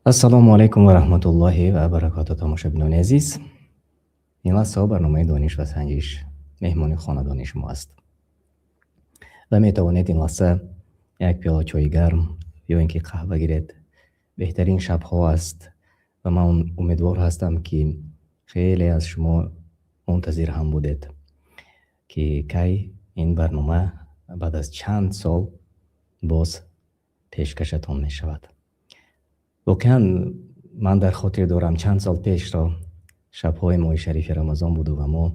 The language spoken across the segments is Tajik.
Ассалому алайкум ва раҳматуллоҳи ва баракоту, тамошобинони азиз. Ин лаҳзаҳо барномаи «Дониш ва санҷиш» меҳмони хонадони шумо аст ва метавонед ин лаҳза як пиёла чойи гарм ё ин ки қаҳва гиред. Беҳтарин шабҳо аст ва ман умедвор ҳастам, ки хеле аз шумо мунтазир ҳам будед, ки кай ин барнома баъд аз чанд сол боз пешкашатон мешавад. Воқеан, ман дар хотир дорам чанд сол пешро, шабҳои моҳи шарифи Рамазон буду ва мо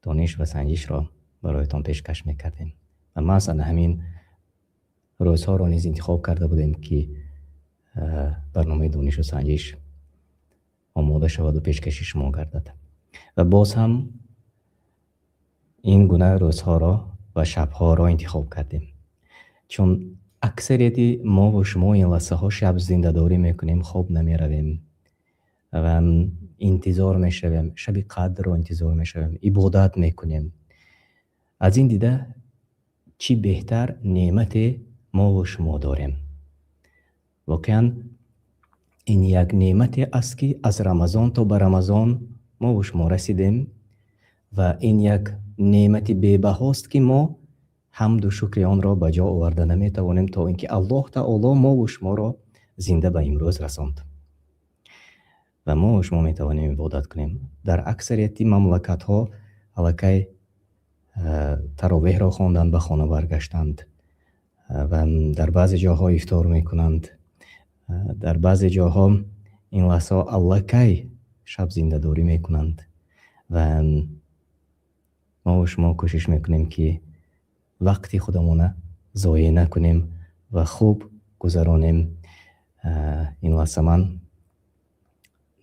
«Дониш ва санҷишро» бароятон пешкаш мекардем ва маҳз ана ҳамин рӯзҳоро низ интихоб карда будем, ки барномаи «Донишу санҷиш» омода шаваду пешкаши шумо гардад. Ва боз ҳам ин гуна рӯзҳоро ва шабҳоро интихоб кардем, чун аксарияти мо ва шумо ин лаҳзаҳо шаб зиндадорӣ мекунем, хоб намеравем ва интизор мешавем, шаби қадрро интизор мешавем, ибодат мекунем. Аз ин дида, чӣ беҳтар неъмате мо ва шумо дорем? Воқеан, ин як неъмате аст, ки аз Рамазон то ба Рамазон мо ва шумо расидем, ва ин як неъмати бебаҳост, ки мо ҳамду шукри онро ба ҷо оварда наметавонем, то ин ки Аллоҳ таоло мо ва шуморо зинда ба имрӯз расонд ва мо ва шумо метавонем ибодат кунем. Дар аксарияти мамлакатҳо аллакай таровеҳро хонданд, ба хона баргаштанд ва дар баъзе ҷоҳо ифтор мекунанд, дар баъзе ҷоҳо ин лаҳзаҳо аллакай шаб зиндадорӣ мекунанд ва мо ва шумо кӯшиш мекунем, ки вақти худамона зоеъ накунем ва хуб гузаронем. Ин лаҳза ман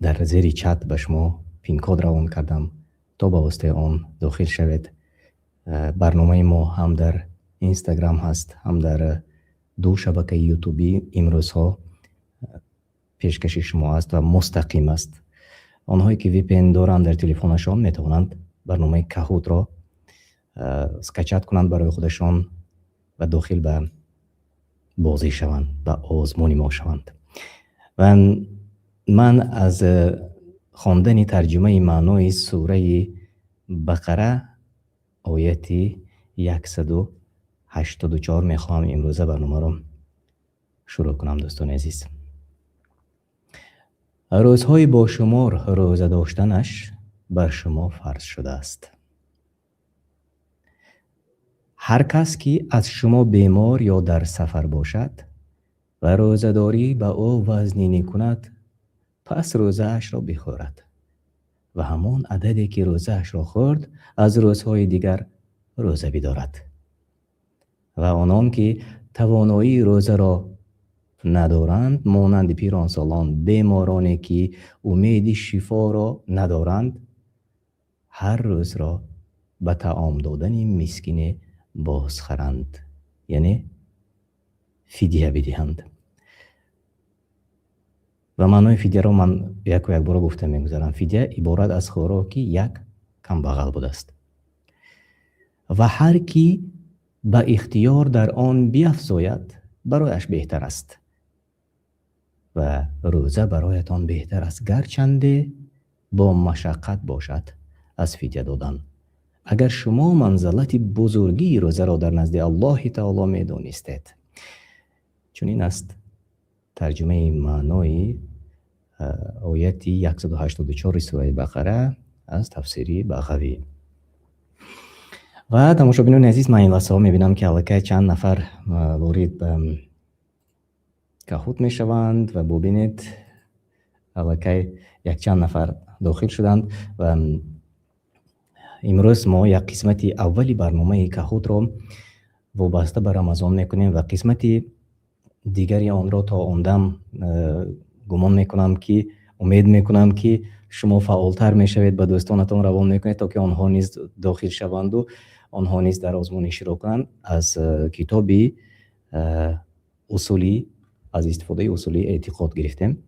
дар зери чат ба шумо пин-код равон кардам, то ба воситаи он дохил шавед. Барномаи мо ҳам дар Инстаграм ҳаст, ҳам дар ду шабакаи Ютубӣ имрӯзҳо пешкаши шумо аст ва мустақим аст. Онҳое ки VPN доранд дар телефонашон, метавонанд барномаи Каҳутро скачать кунанд барои худашон ва дохил ба бозӣ шаванд, ба озмуни мо шаванд. Ва ман аз хондани тарҷумаи маънои сураи Бақара, ояти 184 мехоҳам имрӯза барномаро шурӯъ кунам, дӯстони азиз. Рӯзҳои бошумор рӯза доштанаш бар шумо фарз шудааст. Ҳар кас ки аз шумо бемор ё дар сафар бошад ва рӯзадорӣ ба ӯ вазнинӣ кунад, пас рӯзаашро бихӯрад ва ҳамон ададе ки рӯзаашро хӯрд, аз рӯзҳои дигар рӯза бидорад. Ва онон ки тавоноии рӯзаро надоранд, монанди пиронсолон, бемороне ки умеди шифоро надоранд, ҳар рӯзро ба таом додани мискине бозхаранд, яъне фидия бидиҳанд. Ва маънои фидияро ман яку якбора гуфта мегузарам. Фидия иборат аз хӯроки як камбағал будааст. Ва ҳар кӣ ба ихтиёр дар он биафзояд, барояш беҳтар аст ва рӯза бароятон беҳтар аст, гарчанде бо машаққат бошад аз фидя додан, агар шумо манзалати бузургии рӯзаро дар назди Аллоҳи таоло медонистед. Чунин аст тарҷумаи маънои ояти 184 сураи Бақара аз тафсири Бағавӣ. Ва, тамошобинони азиз, ман ин лаҳзаҳо мебинам, ки аллакай чанд нафар ворид ба Каҳут мешаванд ва бубинед, аллакай якчанд нафар дохил шуданд. Ва имрӯз мо як қисмати аввали барномаи Каҳутро вобаста ба Рамазон мекунем ва қисмати дигари онро то он дам, гумон мекунам, ки умед мекунам, ки шумо фаъолтар мешавед, ба дӯстонатон равон мекунед, то ки онҳо низ дохил шаванду онҳо низ дар озмун иштирок кунанд. Аз китоби усули аз истифодаи усули эътиқод гирифтем.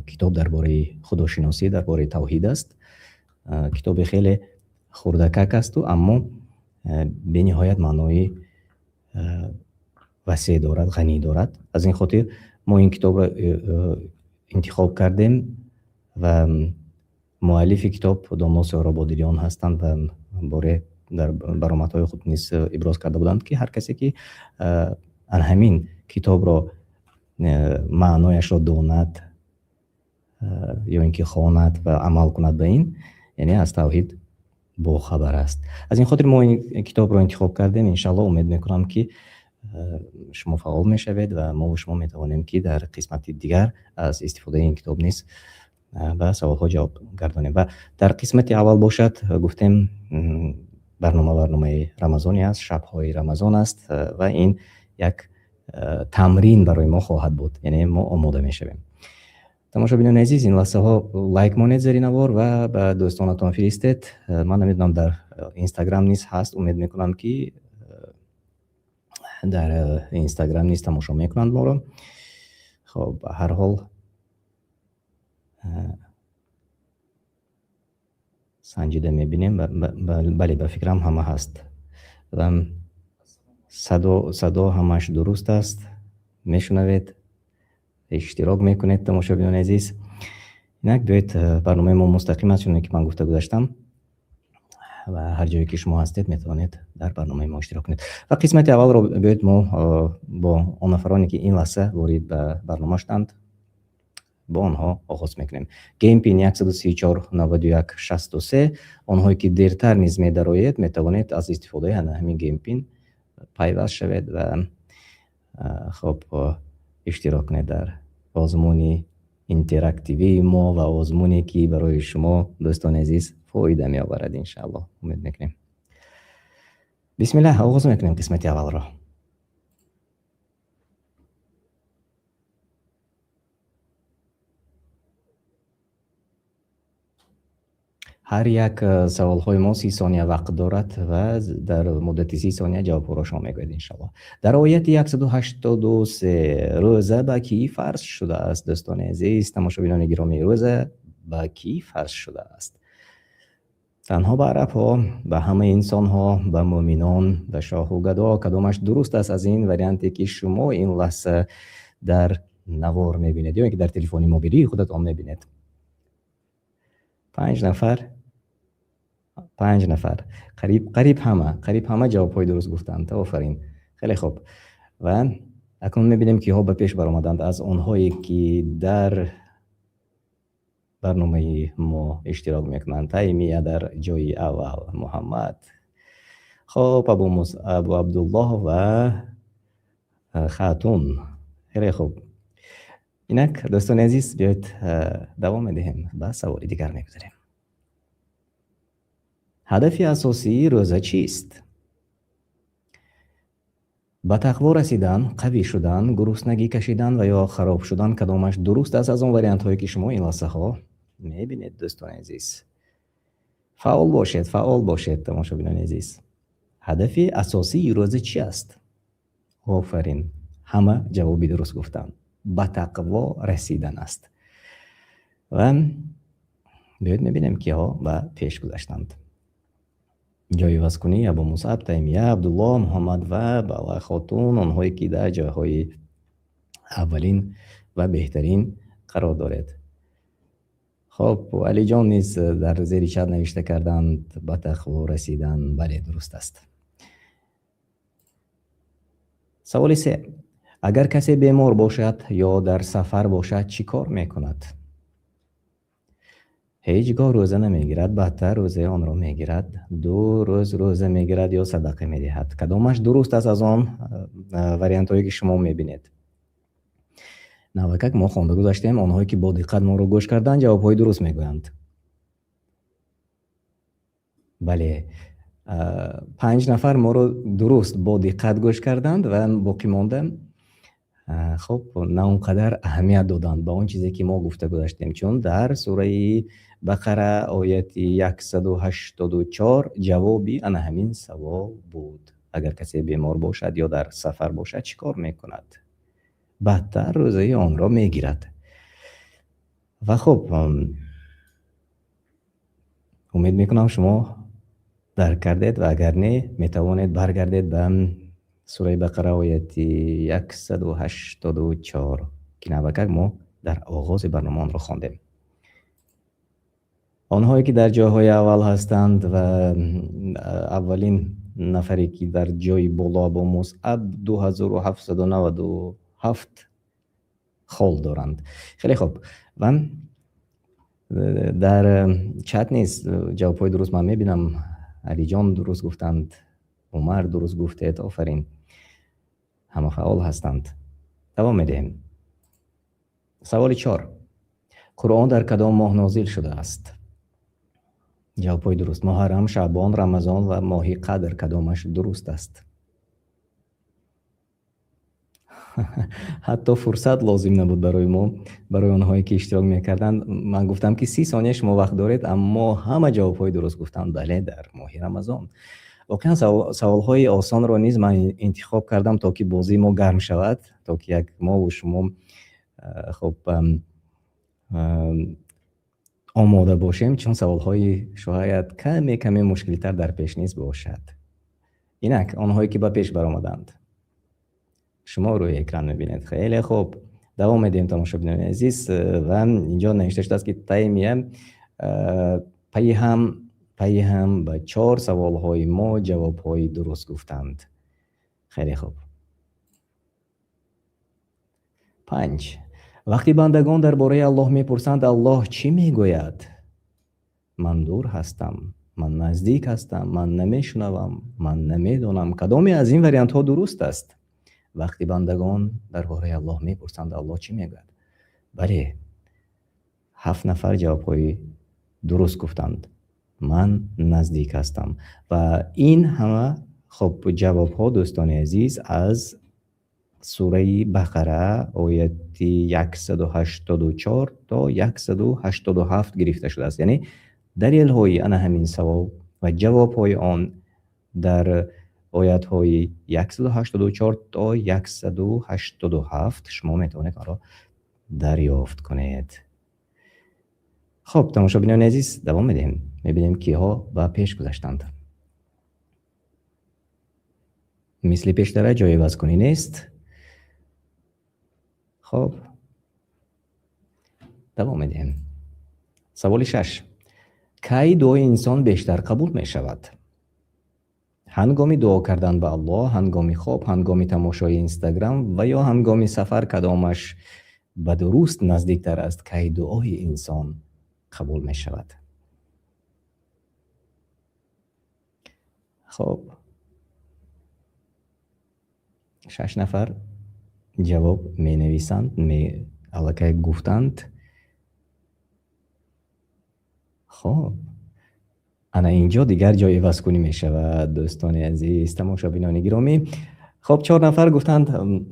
Китоб дар бораи худошиносӣ, дар бораи тавҳид аст. Китоби хеле хурдакак асту, аммо бениҳоят маънои васеъ дорад, ғанӣ дорад. Аз ин хотир Мо ин китобро интихоб кардем ва муаллифи китоб домла Соҳроб Одилён ҳастанд ва боре дар баромадҳои худ низ иброз карда буданд, ки ҳар касе ки ҳамин китобро маънояшро донад ё ин ки хонад ва амал кунад ба ин, яъне аз тавҳид бохабар аст. Аз ин хотир мо ин китобро интихоб кардем. Иншааллоҳ, умед мекунам, ки шумо фаъол мешавед ва мо ва шумо метавонем, ки дар қисмати дигар аз истифодаи ин китоб низ ба саволҳо ҷавоб гардонем. Ва дар қисмати аввал бошад, гуфтем, барнома барномаи рамазонӣ аст, шабҳои рамазон аст ва ин як тамрин барои мо хоҳад буд, яъне мо омода мешавем. Тамошобинони азиз, ин лаҳзаҳо лайк монед зери навор ва ба дӯстонатон фиристед. Ман намедонам, дар Инстаграм низ ҳаст, умед мекунам, ки дар Инстаграм низ тамошо мекунанд моро. Хоб, ба ҳар ҳол санҷида мебинем. Бале, ба фикрам, ҳама ҳаст ва садо ҳамаш дуруст аст, мешунавед, иштирок мекунед, тамошобинони азиз. Инак биёед, барномаи мо мустақим аст, чуне ки ман гуфта гузаштам, ва ҳар ҷое ки шумо ҳастед, метавонед дар барномаи мо иштирок кунед. Ва қисмати аввалро биёед мо бо он нафароне, ки ин лаҳза ворид ба барнома шуданд, бо онҳо оғоз мекунем. Game pin 134 91 63. Онҳое ки дертар низ медароед, метавонед аз истифодаи ҳамин game pin пайваст шавед ва хоб иштирок кунед дар озмуни интерактивии мо ва озмуне, ки барои шумо, дӯстони азиз, фоида меоварад, иншааллоҳ, умед мекунем. Бисмиллаҳ, оғоз мекунем қисмати аввалро. Ҳар як саволҳои мо 30 сония вақт дорад ва дар муддати 30 сония ҷавобҳоро шумо мегӯед, иншаллоҳ. Дар ояти 183 рӯза ба кӣ фарз шудааст? Дӯстони азиз, тамошобинони гиромӣ, рӯза ба кӣ фарз шудааст? Танҳо ба арабҳо, ба ҳамаи инсонҳо, ба мӯъминон, ба шоҳу гадо. Кадомаш дуруст аст аз ин варианте, ки шумо ин лаҳза дар навор мебинед ё ин ки дар телефони мобилии худатон мебинед? Панҷ нафар, панҷ нафар, қариб ҳама ҷавобҳои дуруст гуфтанд. Офарин, хеле хуб. Ва акнун мебинем, киҳо ба пеш баромаданд аз онҳое, ки дар барномаи мо иштирок мекунанд. Таймия дар ҷои аввал, Муҳаммад, хоб, Абу Абдуллоҳ ва Хатун. Хеле хуб. Инак, дӯстони азиз, биёед давом медиҳем, ба саволи дигар мегузарем. Ҳадафи асосии рӯза чист? Ба тақво расидан, қавӣ шудан, гуруснагӣ кашидан ва ё хароб шудан. Кадомаш дуруст аст аз он вариантҳое, ки шумо ин лаҳзаҳо мебинед, дӯстони азиз? Фаъол бошед, фаъол бошед, тамошобинони азиз. Ҳадафи асосии рӯза чи аст? Офарин, ҳама ҷавоби дуруст гуфтанд: ба тақво расидан аст. Ва биёед мебинем, киҳо ба пеш гузаштанд. Ҷойивазкунӣ: Абу Мусаб, Таймия, Абдулло, Муҳаммад ва Бала Хотун, онҳое ки дар ҷойҳои аввалин ва беҳтарин қарор доред. Хоб, Алиҷон низ дар зери чат навишта карданд: ба тақво расидан. Бале, дуруст аст. Саволи се: агар касе бемор бошад ё дар сафар бошад, чӣ кор мекунад? Ҳеҷ гоҳ рӯза намегирад, баъдтар рӯзаи онро мегирад, 2 рӯз рӯза мегирад ё садақа медиҳад. Кадомаш дуруст аст аз он вариантҳое, ки шумо мебинед? Навакак мо хонда гузаштем. Онҳое, ки бо диққат моро гӯш карданд, ҷавобҳои дуруст мегӯянд. Бале, панҷ нафар моро дуруст бо диққат гӯш карданд ва боқӣ монда, хоб, на он қадар аҳамият доданд ба он чизе, ки мо гуфта гузаштем, чун дар сураи Бақара, ояти 184, ҷавоби ана ҳамин савол буд: агар касе бемор бошад ё дар сафар бошад, чӣ кор мекунад? Баъдтар рӯзаи онро мегирад. Ва хуб, умед мекунам, шумо дарк кардед ва агар не, метавонед баргардед ба сураи Бақара, ояти 184. ки навакак мо дар оғози барнома онро хондем. Онҳое ки дар ҷойҳои аввал ҳастанд ва аввалин нафаре ки дар ҷои боло Абу Мусъаб 2797 хол доранд. Хеле хуб. Ва дар чат низ ҷавобҳои дуруст ман мебинам. Алиҷон дуруст гуфтанд, Умар дуруст гуфтед, офарин. Ҳама фаъол ҳастанд. Давом медиҳем. Саволи 4. Қуръон дар кадом моҳ нозил шудааст? Ҷавобҳои дуруст: Муҳаррам, Шаъбон, Рамазон ва моҳи Қадр. Кадомаш дуруст аст? Ҳатто фурсат лозим набуд барои мо, барои онҳое ки иштирок мекарданд. Ман гуфтам ки 30 сония шумо вақт доред, аммо ҳама ҷавобҳои дуруст гуфтанд. Бале, дар моҳи Рамазон. Воқеан саволҳои осонро низ ман интихоб кардам, то ки бозии мо гарм шавад, то ки як мову шумо хуб омода бошем, чун саволҳои шояд каме каме мушкилтар дар пеш низ бошад. Инак онҳое ки ба пеш баромаданд, шумо рӯи экран мебинед. Хеле хуб, давом медиҳем, тамошобинони азиз. Ва инҷо навишта шудааст, ки Таймия пайи ҳам ба чор саволҳои мо ҷавобҳои дуруст гуфтанд. Хеле хуб. 5. Вақти бандагон дар бораи Аллоҳ мепурсанд, Аллоҳ чӣ мегӯяд? Ман дур ҳастам, ман наздик ҳастам, ман намешунавам, ман намедонам. Кадоме аз ин вариантҳо дуруст аст? Вақти бандагон дар бораи Аллоҳ мепурсанд, Аллоҳ чӣ мегӯяд? Бале, 7 нафар ҷавобҳои дуруст гуфтанд. Ман наздик ҳастам. Ва ин ҳама хуб ҷавобҳо, дӯстони азиз, аз сураи Бақара, ояти 184 то 187 гирифта шудааст. Яъне далелҳои ана ҳамин савол ва ҷавобҳои он дар оятҳои 184 то 187 шумо метавонед онро дарёфт кунед. Хуб, тамошобинони азиз, давом медиҳем. Мебинем, киҳо ба пеш гузаштанд. Мисли пештара ҷои ивазкунӣ нест. Хуб, давом медиҳем. Саволи 6. Кай дуои инсон бештар қабул мешавад? Ҳангоми дуо кардан ба Аллоҳ, ҳангоми хоб, ҳангоми тамошои Инстаграм ва ё ҳангоми сафар. Кадомаш ба дуруст наздиктар аст? Кай дуои инсон қабул мешавад? Хуб, 6 нафар ҷавоб менависанд, аллакай гуфтанд. Хуб, ана инҷо дигар ҷой ивазкунӣ мешавад, дӯстони азиз, тамошобинони гиромӣ. Хуб, 4 нафар гуфтанд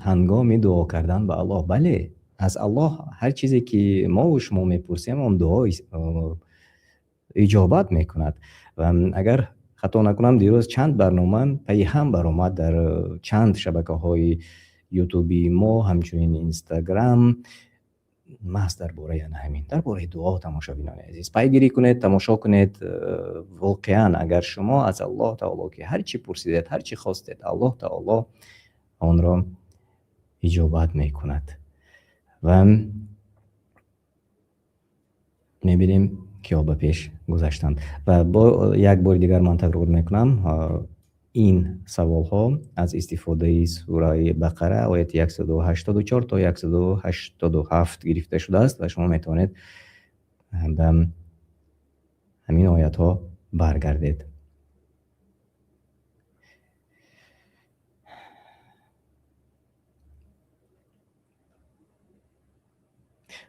ҳангоми дуо кардан ба Аллоҳ. Бале, аз Аллоҳ ҳар чизе ки мову шумо мепурсем, он дуо иҷобат мекунад. Ва агар хато накунам, дирӯз чанд барнома пайи ҳам баромад дар чанд шабакаҳои ютуби мо, ҳамчунин Инстаграм, маҳз дар бораи ана ҳамин, дар бораи дуо. Тамошобинони азиз, пайгирӣ кунед, тамошо кунед. Воқеан, агар шумо аз Аллоҳ таоло ки ҳар чӣ пурсидед, ҳар чӣ хостед, Аллоҳ таоло онро иҷобат мекунад. Ва мебинем, киҳо ба пеш гузаштанд. Ва бо як бори дигар ман такрор мекунам, ин саволҳо аз истифодаи сураи Бақара, ояти 184 то 187 гирифта шудааст ва шумо метавонед ба ҳамин оятҳо баргардед.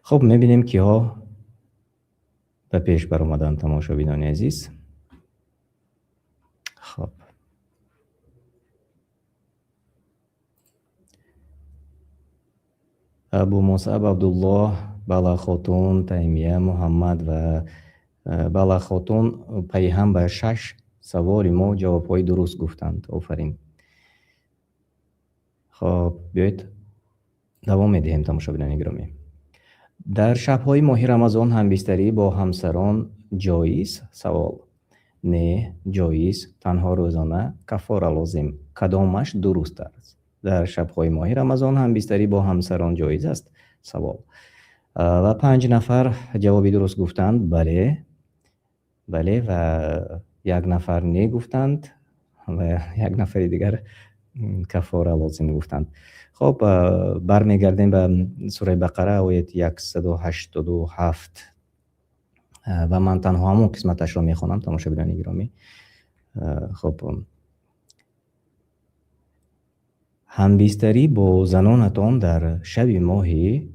Хуб, мебинем, киҳо ба пеш баромаданд, тамошобинони азиз. Хуб, Абу Мусаб, Абдуллоҳ, Балахотун, Таймия, Муҳаммад ва Балахотун пайҳам ба 6 саволи мо ҷавобҳои дуруст гуфтанд. Офарин. Хуб, биёед давом медиҳем, тамошобинони гиромӣ. Дар шабҳои моҳи Рамазон ҳамбистарӣ бо ҳамсарон ҷоиз? Савол. Не, ҷоиз, танҳо рӯзона, каффора лозим. Кадомаш дуруст аст? Дар шабҳои моҳи Рамазон ҳамбистарӣ бо ҳамсарон ҷоиз аст? Савол. Ва панҷ нафар ҷавоби дуруст гуфтанд. Бале, ва як нафар не гуфтанд ва як нафари дигар каффора лозим гуфтанд. Хуб, бармегардем ба сураи Бақара, ояти 187, ва ман танҳо ҳамон қисматашро мехонам, тамошобинони гиромӣ. Хуб, ҳамбистарӣ бо занонатон дар шаби моҳи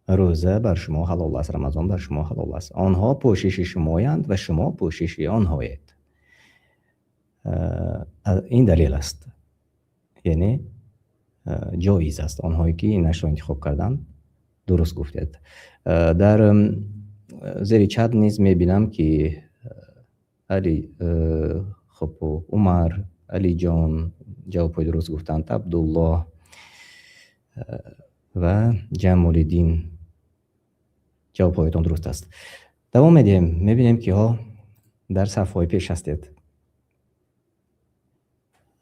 рӯза бар шумо ҳалол аст, Рамазон бар шумо ҳалол аст. Онҳо пӯшиши шумоянд ва шумо пӯшиши онҳоед. Ин далел аст, яъне ҷоиз аст. Онҳое ки инашро интихоб карданд, дуруст гуфтед. Дар зери чат низ мебинам, ки Али, хуб, Умар, Алиҷон ҷавобҳои дуруст гуфтанд, Абдуллоҳ ва Ҷамолиддин, ҷавобҳоятон дуруст аст. Давом медиҳем, мебинем, киҳо дар сафҳои пеш ҳастед.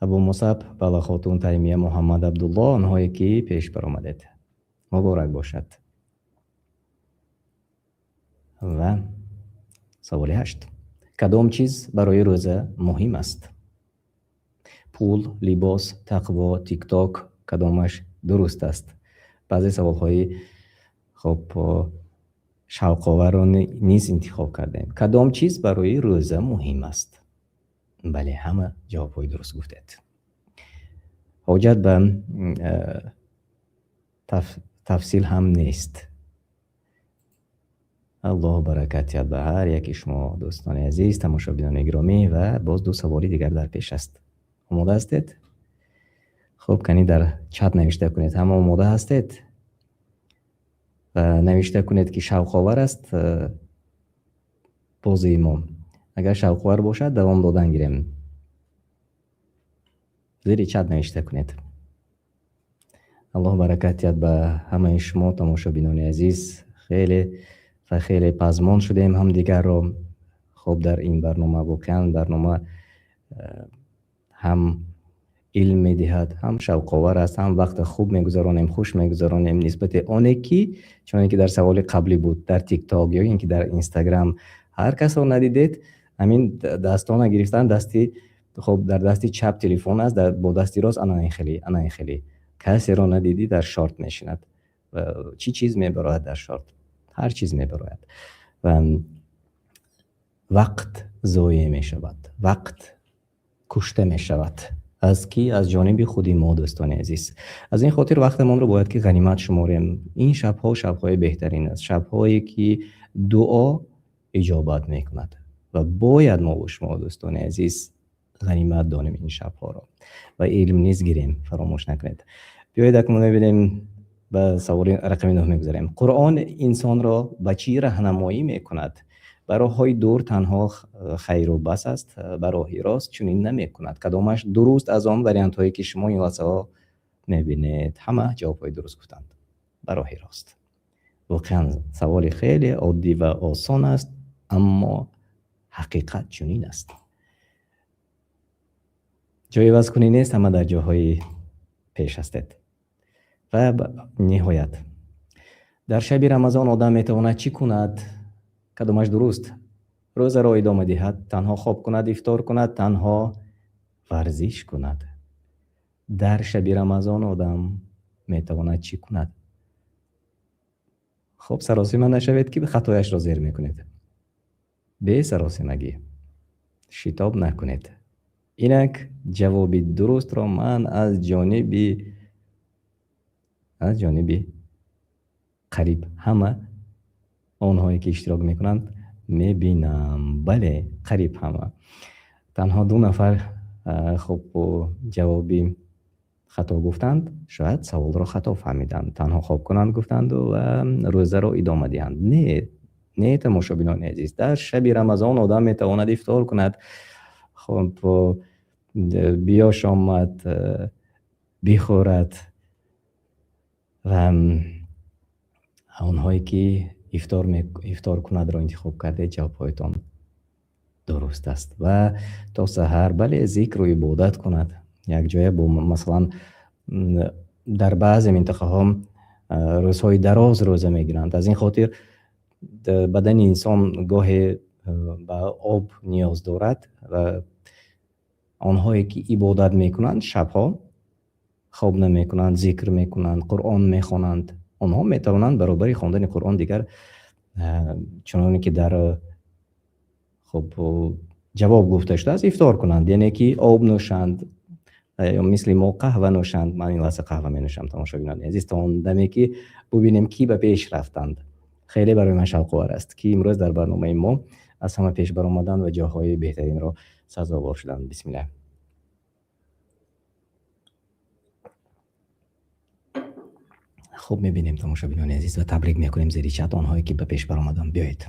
Абу Мусаб, Балахотун, Таймия, Муҳаммад, Абдуллоҳ, онҳое ки пеш баромадед, муборак бошад. Ва саволи ҳашт: кадом чиз барои рӯза муҳим аст? Пул, либос, тақво, Тикток. Кадомаш дуруст аст? Баъзе саволҳои, хуб, шавқоварро низ интихоб кардем. Кадом чиз барои рӯза муҳим аст? Бале, ҳама ҷавобҳои дуруст гуфтед, ҳоҷат ба тафсил ҳам нест. Аллоҳ баракат диҳад ба ҳар яки шумо, дӯстони азиз, тамошобинони гиромӣ. Ва боз ду саволи дигар дар пеш аст. Омода ҳастед? Хуб, кани дар чат навишта кунед, ҳама омода ҳастед? Ва навишта кунед, ки шавқовар аст бозии мо. Агар шавқовар бошад, давом додан гирем. Зери чат навишта кунед. Аллоҳ баракат диҳад ба ҳамаи шумо, тамошобинони азиз. Хеле ва хеле пазмон шудем ҳамдигарро. Хуб, дар ин барнома воқеан барнома ҳам илм медиҳад, ҳам шавқовар аст, ҳам вақти хуб мегузаронем, хуш мегузаронем, нисбати оне ки, чуне ки дар саволи қаблӣ буд, дар Тикток ё ин ки дар Инстаграм ҳар касро надидед, ҳамин дастона гирифтан, дасти, хуб, дар дасти чап телефон аст, бо дасти рост ана ин хеле, ана ин хеле. Касеро надидӣ, дар шорт мешинад. Чӣ чиз мебарояд дар шорт? Ҳар чиз мебарояд ва вақт зоеъ мешавад, вақт кушта мешавад. Аз кӣ? Аз ҷониби худи мо, дӯстони азиз. Аз ин хотир вақтамонро бояд ки ғанимат шуморем. Ин шабҳо шабҳои беҳтарин аст, шабҳое ки дуо иҷобат мекунад, ва бояд мо шумо, дӯстони азиз, ғанимат донем ин шабҳоро ва илм низ гирем, фаромӯш накунед. Биёед, акнун мебинем, ба саволи рақами нӯҳ мегузарем. Қуръон инсонро ба чӣ раҳнамоӣ мекунад? Ба роҳҳои дур, танҳо хайру бас аст, ба роҳи рост, чунин намекунад. Кадомаш дуруст аз он вариантҳое, ки шумо ин лаҳзаҳо мебинед? Ҳама ҷавобҳои дуруст гуфтанд. Ба роҳи рост. Воқеан, саволи хеле оддӣ ва осон аст, аммо ҳақиқат чунин аст. Ҷои ивазкунӣ нест, ҳама дар ҷоҳои пеш ҳастед. Ва ниҳоят, дар шаби Рамазон одам метавонад чӣ кунад? Кадомаш дуруст? Рӯзаро идома диҳад, танҳо хоб кунад, ифтор кунад, танҳо варзиш кунад. Дар шаби Рамазон одам метавонад чӣ кунад? Хуб, саросима нашавед, ки хатояшро зер мекунед. Бесаросимагӣ, шитоб накунед. Инак, ҷавоби дурустро ман аз ҷониби қариб ҳама онҳое, ки иштирок мекунанд, мебинам. Бале, қариб ҳама. Танҳо ду нафар, хуб, ҷавоби хато гуфтанд, шояд саволро хато фаҳмиданд. Танҳо хоб кунанд гуфтанду ва рӯзаро идома диҳанд. Не, не, тамошобинони азиз, дар шаби Рамазон одам метавонад ифтор кунад, хуб, биёшомад, бихӯрад. Ва онҳое ки ифтор кунадро интихоб кардед, ҷавобҳоятон дуруст аст. Ва то саҳар, бале, зикру ибодат кунад якҷоя бо, масалан, дар баъзе минтақаҳо. Рӯзҳои дароз рӯза мегиранд. Аз ин хотир бадани инсон гоҳе ба об ниёз дорад ва онҳое ки ибодат мекунанд, шабҳо хоб намекунанд, зикр мекунанд, Қуръон мехонанд, онҳо метавонанд баробари хондани Қуръон дигар, чуноне ки дар хуб ҷавоб гуфта шудааст, ифтор кунанд, яъне ки об нӯшанд, ё мисли мо қаҳва нӯшанд. Ман ин лаҳза қаҳва менӯшам, тамошобинони азиз, то он даме ки бубинем ки ба пеш рафтанд. Хеле барои ман шавқовар аст ки имрӯз дар барномаи мо аз ҳама пеш баромаданд ва ҷойҳои беҳтаринро сазовор шуданд. Бисмиллаҳ. Хуб мебинем, тамошобинони азиз, ва табрик мекунем зери чат онҳое ки ба пеш баромаданд. Биёед.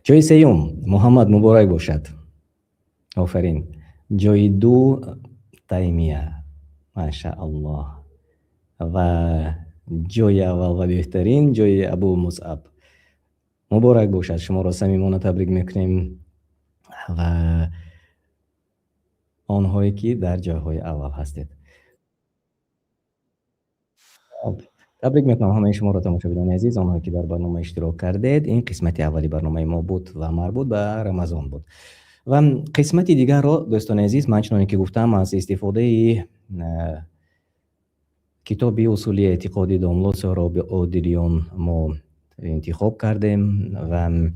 Ҷойи сеюм Муҳаммад, муборак бошад. Офарин. Ҷойи ду Таймия. Машааллоҳ. Ва ҷойи аввал ва беҳтарин ҷойи Абу Мусаб. Муборак бошад. Шуморо самимона табрик мекунем ва онҳое ки дар ҷойҳои аввал ҳастед. Табрик мекунам ҳамаи шуморо, тамошобинони азиз, онҳое ки дар барнома иштирок кардед. Ин қисмати аввали барномаи мо буд ва марбут ба Рамазон буд. Ва қисмати дигарро, дӯстони азиз, ман чуноне ки гуфтам, аз истифодаи китоби усули эътиқоди домло Соҳроби Одилиён мо интихоб кардем ва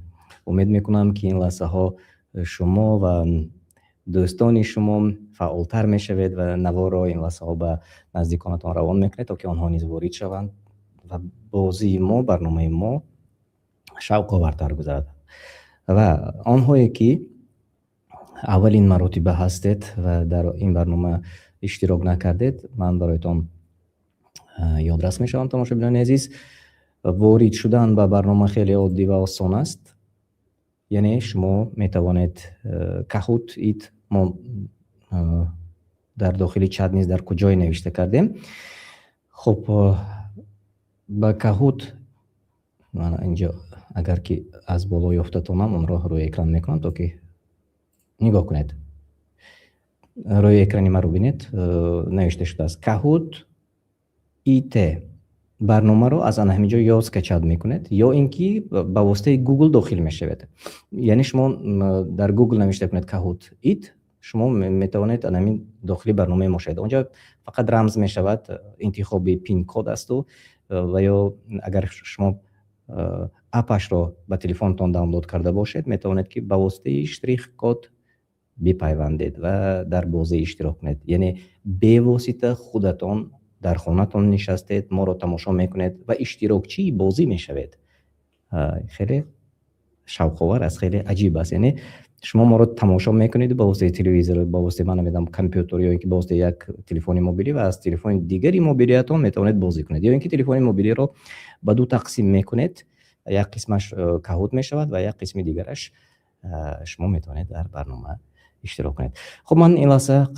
умед мекунам ки ин лаҳзаҳо шумо ва дӯстони шумо фаъолтар мешавед ва наворро ин лаҳзаҳо ба наздиконатон равон мекунед, то ки онҳо низ ворид шаванд ва бозии мо, барномаи мо шавқовартар гузарад. Ва онҳое ки аввалин маротиба ҳастед ва дар ин барнома иштирок накардед, ман бароятон ёдрас мешавам, тамошобинони азиз. Ворид шудан ба барнома хеле оддӣ ва осон аст. Яъне шумо метавонед Kahoot it, мо дар дохили чат низ дар куҷое навишта кардем. Хуб, ба Kahoot мана инҷо агар ки аз боло ёфта тонам, онро рӯи экран мекунам, то ки нигоҳ кунед. Рӯи экрани маро бинед, навишта шудааст Kahoot it. Барномаро аз ана ҳамин ҷо ё скачать мекунед, ё ин ки ба воситаи Google дохил мешавед. Яъне шумо дар Google навишта кунед Kahoot it, шумо метавонед ана ҳамин дохили барномаи мо шавед. Онҷо фақат рамз мешавад, интихоби пин-код асту ва ё агар шумо апашро ба телефонтон download карда бошед, метавонед ки ба воситаи штрих-код бипайвандед ва дар бозӣ иштирок кунед. Яъне бевосита худатон дар хонатон нишастед, моро тамошо мекунед ва иштирокчии бозӣ мешавед. Хеле шавқовар аст, хеле аҷиб аст. Яъне шумо моро тамошо мекунед ба воситаи телевизор, ба воситаи ман намедонам компютер ё ин ки ба воситаи як телефони мобилӣ ва аз телефони дигари мобилиятон метавонед бозӣ кунед. Ё ин ки телефони мобилиро ба ду тақсим мекунед, як қисмаш Kahoot мешавад ва як қисми дигараш шумо метавонед дар барнома иштирок кунед. Хуб, ман ин лаҳза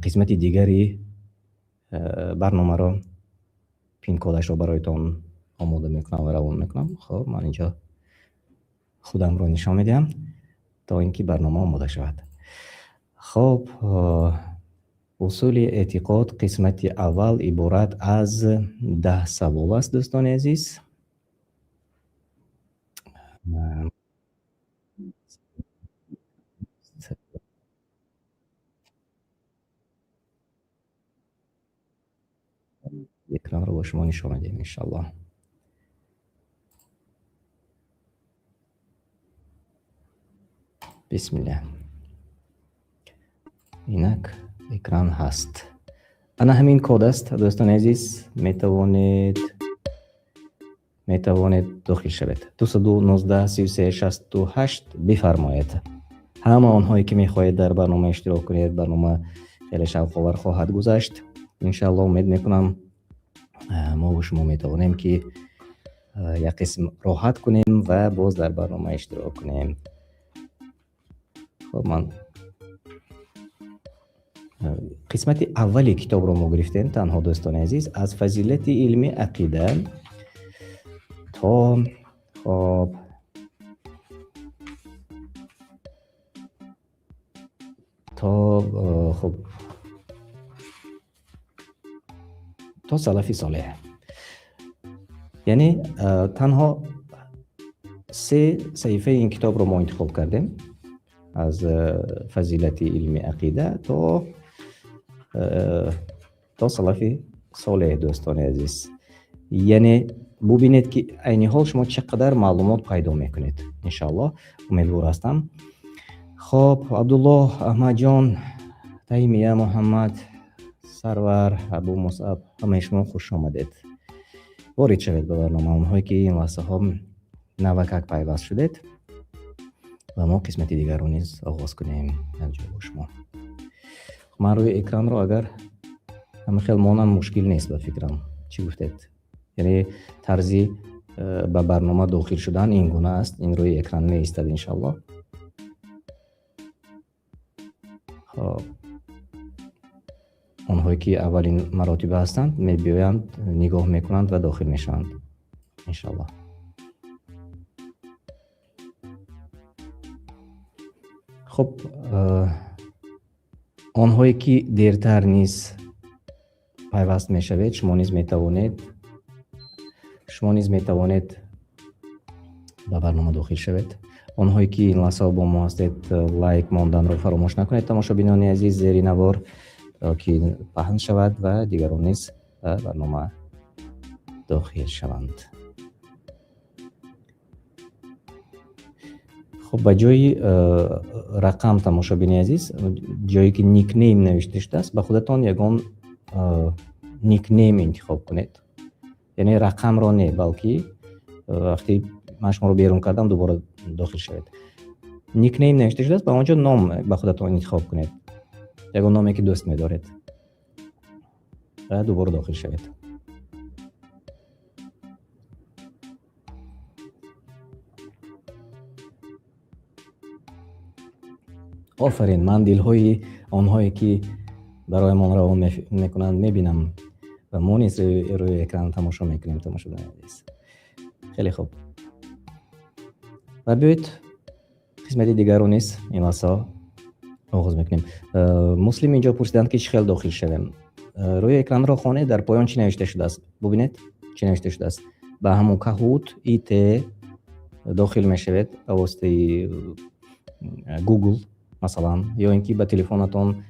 қисмати дигари барномаро, пин-кодашро бароятон омода мекунам ва равон мекунам. Хуб, ман инҷо худамро нишон медиҳам то ин ки барнома омода шавад. Хуб, усули эътиқод қисмати аввал иборат аз 10 савол аст, дӯстони азиз. Экранро бо шумо нишон медиҳем иншаллоҳ. Бисмиллаҳ. Инак экран ҳаст. Ана ҳамин код аст, дӯстони азиз, метавонед дохил шавед. 219 33 68 бифармоед. Ҳама онҳое ки мехоҳед дар барнома иштирок кунед, барнома хеле шавқовар хоҳад гузашт. Иншаллоҳ умед мекунам мо бо шумо метавонем ки як қисм роҳат кунем ва боз дар барнома иштирок кунем. Хуб, ман қисмати аввали китобро мо гирифтем танҳо, дӯстони азиз, аз фазилати илми ақида то хоб то хуб То салафи солеҳ. Яъне танҳо се саҳифаи ин китобро мо интихоб кардем, аз фазилати илми ақида то салафи солеҳ, дӯстони азиз. Яъне бубинед, ки айни ҳол шумо чӣ қадар маълумот пайдо мекунед. Иншоаллоҳ, умедвор ҳастам. Хоб, Абдуллоҳ, Аҳмадҷон, Таймия, Муҳаммад, Сарвар, Абу Мусаб, ҳамаи шумо хуш омадед. Ворид шавед ба барнома, онҳое ки ин лаҳзаҳо навакак пайваст шудед, ва мо қисмати дигарро низ оғоз кунем якҷоя бо шумо. Ман рӯи экранро агар ҳама хел монам, мушкил нест ба фикрам. Чӣ гуфтед? Яъне тарзи ба барнома дохил шудан ин гуна аст, ин рӯи экран меистад, иншаллоҳ. Хоб, онҳое ки аввалин маротиба ҳастанд, мебиёянд, нигоҳ мекунанд ва дохил мешаванд, иншаллоҳ. Хуб, онҳое ки дертар низ пайваст мешавед, шумо низ метавонед ба барнома дохил шавед. Онҳое ки ин лаҳзаҳо бо мо ҳастед, лайк монданро фаромӯш накунед, тамошобинони азиз, зери навор, ки паҳн шавад ва дигарон низ ба барнома дохил шаванд. Хуб, ба ҷои рақам, тамошобини азиз, ҷое ки никнейм навишта шудааст, ба худатон ягон никнейм интихоб кунед. Яъне рақамро не, балки вақте ман шуморо берун кардам, дубора дохил шавед. Никнейм навишта шудааст, ба он ҷо ном ба худатон интихоб кунед, ягон номе ки дӯст медоред, ва дубора дохил шавед. Офарин, ман дилҳои онҳое ки бароямон равон мекунанд мебинам ва мо низ рӯи экран тамошо мекунем, тамошобинони азиз. Хеле хуб, ва биёед қисмати дигарро низ ин лаҳзаҳо оғоз мекунем. Муслим инҷо пурсиданд, ки чӣ хел дохил шавем. Рӯи экранро хонед, дар поён чӣ навишта шудааст, бубинед, чӣ навишта шудааст. Ба ҳамон Kahoot IT дохил мешавед ба воситаи Google масалан, ё ин ки ба телефонатон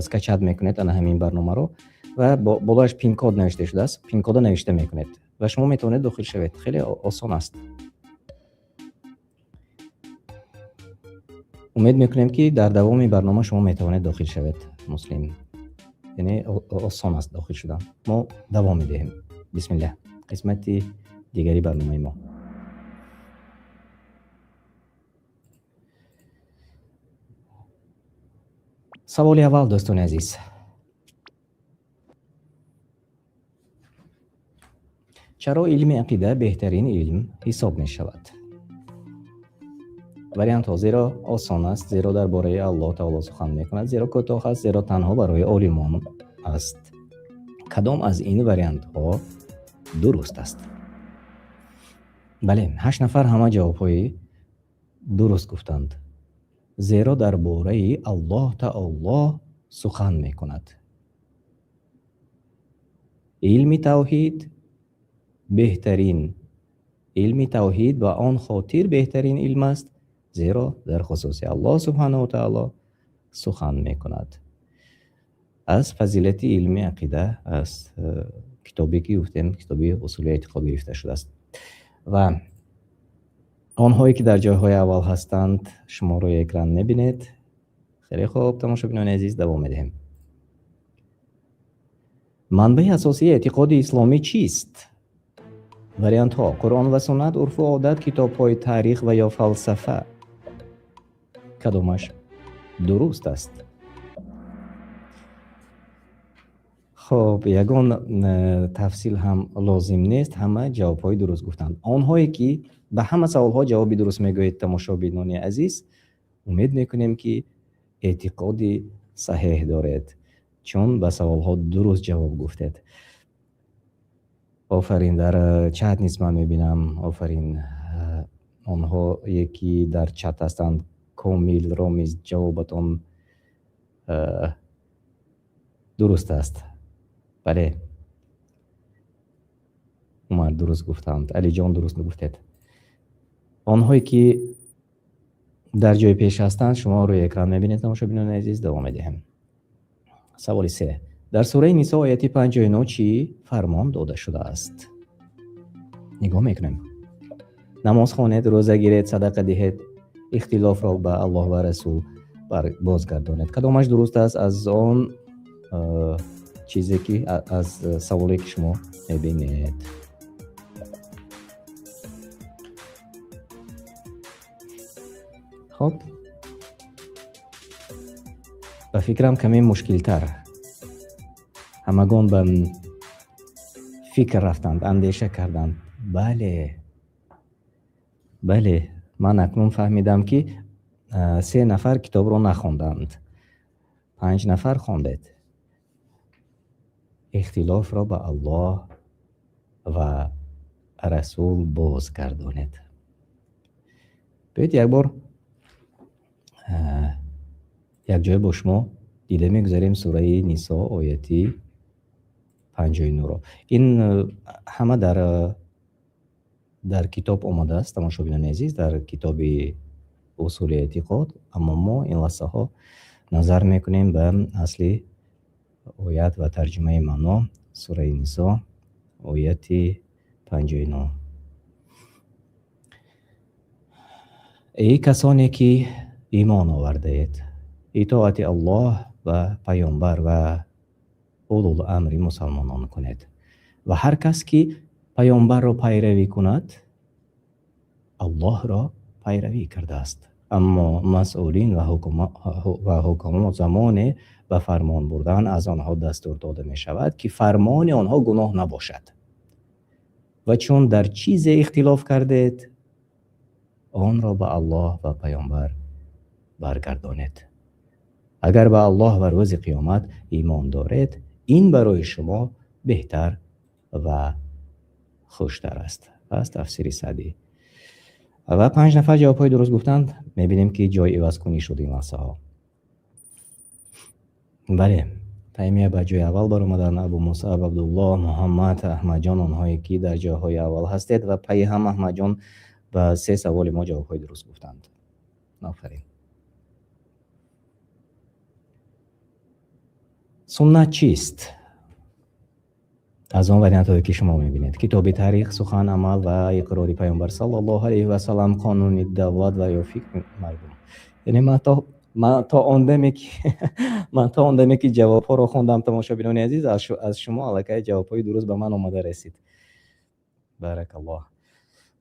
скачать мекунед ана ҳамин барномаро, ва болояш пин-код навишта шудааст, пин-кода навишта мекунед ва шумо метавонед дохил шавед. Хеле осон аст. Умед мекунем, ки дар давоми барнома шумо метавонед дохил шавед, Муслим. Яъне осон аст дохил шудан. Мо давом медиҳем. Бисмиллаҳ, қисмати дигари барномаи мо. Саволи аввал, дӯстони азиз: чаро илми ақида беҳтарин илм ҳисоб мешавад? Вариантҳо: зеро осон аст, зеро дар бораи Аллоҳ таоло сухан мекунад, зеро кӯтоҳ аст, зеро танҳо барои олимон аст. Кадом аз ин вариантҳо дуруст аст? Бале, ҳашт нафар ҳама ҷавобҳои дуруст гуфтанд. Зеро дар бораи Аллоҳ таоло сухан мекунад. Илми тавҳид беҳтарин, илми тавҳид ба он хотир беҳтарин илм аст, зеро дар хусуси Аллоҳ субҳанаҳу таоло сухан мекунад. Аз фазилати илми ақида, аз китобе ки гуфтем, китоби усули эътиқод гирифта шудааст. Ва онҳое ки дар ҷойҳои аввал ҳастанд, шумо рӯи экран мебинед. Хеле хуб, тамошобинони азиз, давом медиҳем. Манбаи асосии эътиқоди исломӣ чист? Вариантҳо: Қуръон ва суннат, урфу одат, китобҳои таърих ва ё фалсафа. Кадомаш дуруст аст? Хоб, ягон тафсил ҳам лозим нест, ҳама ҷавобҳои дуруст гуфтанд. Онҳое ки ба ҳама саволҳо ҷавоби дуруст мегӯед, тамошобинони азиз, умед мекунем, ки эътиқоди саҳеҳ доред, чун ба саволҳо дуруст ҷавоб гуфтед. Офарин, дар чат низ ман мебинам. Офарин, онҳое ки дар чат ҳастанд. Комил, Ромиз, ҷавобатон дуруст аст. Бале. Умар дуруст гуфтанд, Алиҷон дуруст гуфтед. Онҳое ки дар ҷои пеш ҳастанд, шумо рӯи экран мебинед, тамошобинони азиз, давом медиҳем. Саволи се. Дар сураи Нисо ояти 59 чӣ фармон дода шудааст? Нигоҳ мекунем. Намоз хонед, рӯза гиред, садақа диҳед, ихтилофро ба Аллоҳ ва Расул бозгардонед. Кадомаш дуруст аст аз он чизе ки аз саволе ки шумо мебинед? Хоб, ба фикрам, каме мушкилтар. Ҳамагон ба фикр рафтанд, андеша карданд. Бале, бале, ман акнун фаҳмидам, ки се нафар китобро нахонданд, панҷ нафар хондед. Ихтилофро ба Аллоҳ ва Расул бозгардонед. Биёед, як бор якҷоя бо шумо дида мегузарем сураи Нисо ояти 59-ро. Ин ҳама дар китоб омадааст, тамошобинони азиз, дар китоби Усули эътиқод, аммо мо ин лаҳзаҳо назар мекунем ба асли оят ва тарҷумаи маъно. Сураи Нисо ояти 59. Эй касоне ки имон овардаед, итоати Аллоҳ ва паёмбар ва улул амри мусалмонон кунед, ва ҳар кас ки паёмбарро пайравӣ кунад, Аллоҳро пайравӣ кардааст. Аммо масъулин ва ҳукамо замоне ба фармон бурдан аз онҳо дастур дода мешавад, ки фармони онҳо гуноҳ набошад. Ва чун дар чизе ихтилоф кардед, онро ба Аллоҳ ва паёмбар баргардонед. Агар ба Аллоҳ ва рӯзи қиёмат имон доред, ин барои шумо беҳтар ва хуштар аст. Аз тафсири Саъдӣ. Ва панҷ нафар ҷавобҳои дуруст гуфтанд. Мебинем, ки ҷои ивазкунӣ шуд ин лаҳзаҳо. Бале, Таймия ба ҷои аввал баромаданд, Абу Мусаб, Абдуллоҳ, Муҳаммад, Аҳмадҷон, онҳое ки дар ҷойҳои аввал ҳастед, ва пайи ҳам Аҳмадҷон ба се саволи мо ҷавобҳои дуруст гуфтанд. Офарин. Суннат чист? Аз он вариантҳое ки шумо мебинед: китоби таърих, сухан, амал ва иқрори паёмбар саллаллоҳу алайҳи васаллам, қонуни давлат ва ё фикри мардум. Яъне ман то он даме ки ҷавобҳоро хондам, тамошобинони азиз, аз шумо аллакай ҷавобҳои дуруст ба ман омада расид. Баракаллоҳ.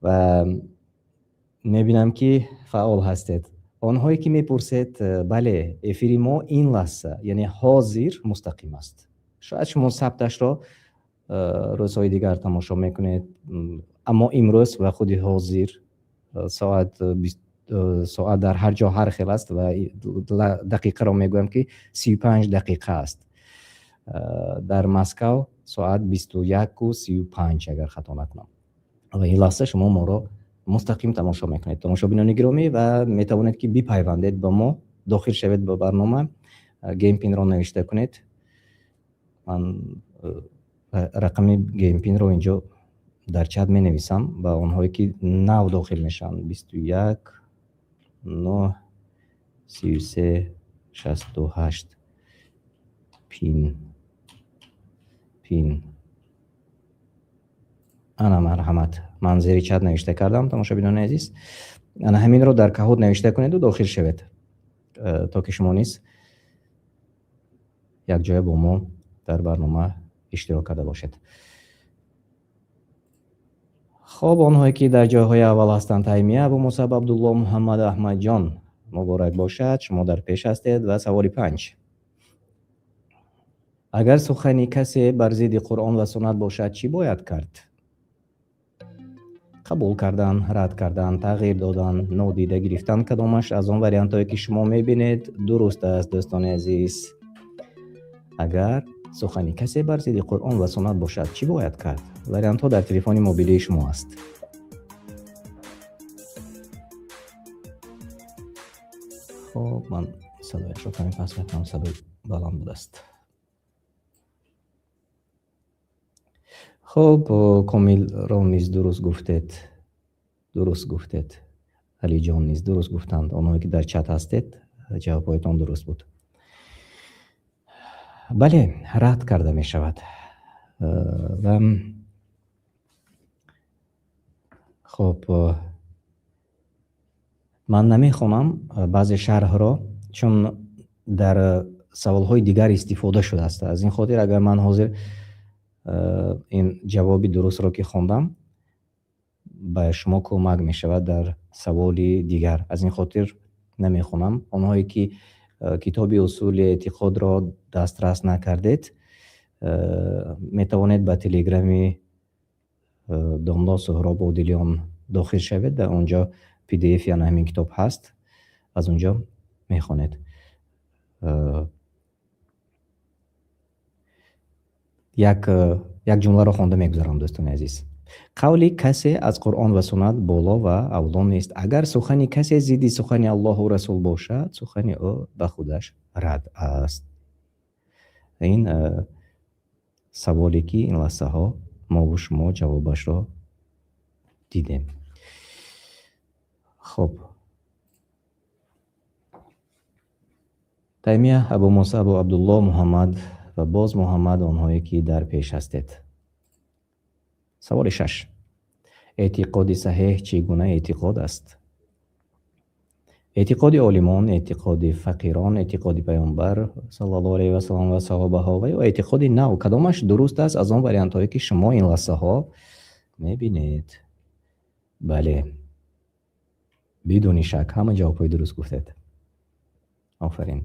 Ва мебинам, ки фаъол ҳастед. Онҳое ки мепурсед, бале, эфири мо ин лаҳза, яъне ҳозир, мустақим аст. Шояд шумо сабташро рӯзҳои дигар тамошо мекунед, аммо имрӯз ва худи ҳозир соат дар ҳар ҷо ҳар хел аст ва дақиқаро мегӯям, ки 35 дақиқа аст. Дар Москав соат 21:35, агар хато накунам. Ва ин лаҳза шумо моро мустақим тамошо мекунед, тамошобинони гиромӣ, ва метавонед, ки бипайвандед ба мо, дохил шавед ба барнома, game pin ро навишта кунед. Ман рақами game pin ро инҷо дар чат менависам ба онҳое ки нав дохил мешаванд: 21 9 33 68. Пин. Ана, марҳамат, ман зери чат навишта кардам, тамошобинони азиз. Ана ҳаминро дар Kahoot навишта кунеду дохил шавед, то ки шумо низ якҷоя бо мо дар барнома иштирок карда бошед. Хоб, онҳое ки дар ҷойҳои аввал ҳастанд: Таймия, Абу Мусаб, Абдулло, Муҳаммад, Аҳмадҷон, муборак бошад, шумо дар пеш ҳастед. Ва саволи панҷ: агар сухани касе бар зидди Қуръон ва суннат бошад, чӣ бояд кард? Қабул кардан, рад кардан, тағйир додан, нодида гирифтан. Кадомаш аз он вариантҳое ки шумо мебинед, дуруст аст, дӯстони азиз? Агар сухани касе бар зидди Қуръон ва суннат бошад, чӣ бояд кард? Вариантҳо дар телефони мобилии шумо аст. Хоб, ман садояшро каме паст мекунам, садои баланд будааст. Хуб, Комилро низ дуруст гуфтед. Дуруст гуфтед. Алиҷон низ дуруст гуфтанд. Онҳое ки дар чат ҳастед, ҷавобҳоятон дуруст буд. Бале, рад карда мешавад. Ва хуб, ман намехонам баъзе шарҳро, чун дар саволҳои дигар истифода шудааст. Аз ин хотир агар ман ҳозир ин ҷавоби дурустро ки хондам, ба шумо кӯмак мешавад дар саволи дигар. Аз ин хотир намехонам. Онҳое ки китоби усули эътиқодро дастрас накардед, метавонед ба телеграми домло Суҳроб Одилён дохил шавед. Дар он ҷо PDF яъне ҳамин китоб ҳаст, аз он ҷо мехонед. Як ҷумларо хонда мегузарам, дӯстони азиз. Қавли касе аз Қуръон ва суннат боло ва авло нест. Агар сухани касе зидди сухани Аллоҳу Расул бошад, сухани ӯ ба худаш рад аст. Ин саволе ки ин лаҳзаҳо мо бо шумо ҷавобашро дидем. Хуб, Таймия, Абу Муса, Абу Абдулло, Муҳаммад ва боз Муҳаммад, онҳое ки дар пеш ҳастед. Саволи шаш. Эътиқоди саҳеҳ чӣ гуна эътиқод аст? Эътиқоди олимон, эътиқоди фақирон, эътиқоди паёмбар саллаллоҳу алайҳи васаллам ва саҳобаҳо ва ё эътиқоди нав. Кадомаш дуруст аст аз он вариантҳое ки шумо ин лаҳзаҳо мебинед? Бале, бидуни шак ҳама ҷавобҳои дуруст гуфтед. Офарин.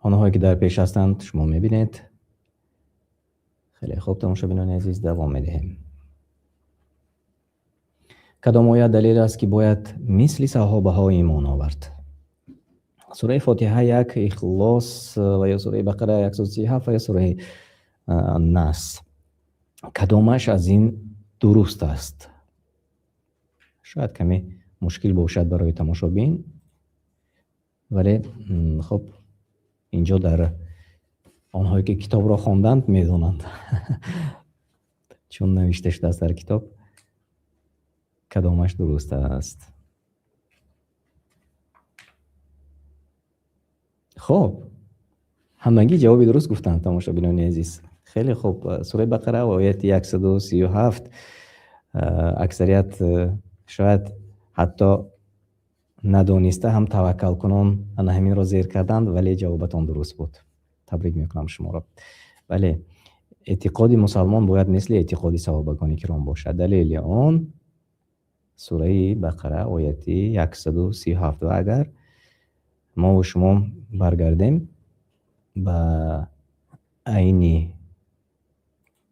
Онҳое ки дар пеш ҳастанд шумо мебинед. Хеле хуб, тамошобинони азиз, давом медиҳем. Кадом оят далел аст ки бояд мисли саҳобаҳо имон овард? Сураи Фотиҳа 1, Ихлос ва ё сураи Бақара 137 ва ё сураи Нас. Кадомаш аз ин дуруст аст? Шояд каме мушкил бошад барои тамошобин, вале хуб, инҷо дар онҳое ки китобро хонданд медонанд, чун навишта шудааст дар китоб кадомаш дуруст аст. Хуб, ҳамагӣ ҷавоби дуруст гуфтанд, тамошобинони азиз. Хеле хуб. Сураи Бақара ояти 137. Аксарият шояд ҳатто надониста ҳам таваккалкунон ана ҳаминро зер карданд, вале ҷавобатон дуруст буд. Табрик мекунам шуморо. Бале, эътиқоди мусалмон бояд мисли эътиқоди саҳобагони киром бошад. Далели он сураи Бақара ояти 137. Ва агар мо ва шумо баргардем ба айни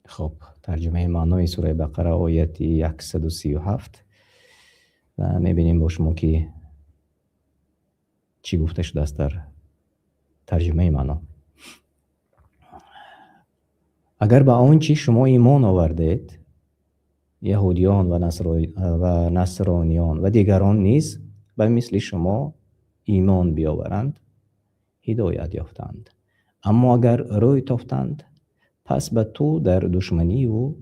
хуб тарҷумаи маънои сураи Бақара ояти 137 ва мебинем бо шумо ки чӣ гуфта шудааст дар тарҷумаи маъно. Агар ба он чӣ шумо имон овардед, яҳудиён ва насрониён ва дигарон низ ба мисли шумо имон биёваранд, ҳидоят ёфтанд. Аммо агар рӯй тофтанд, пас ба ту дар душманиву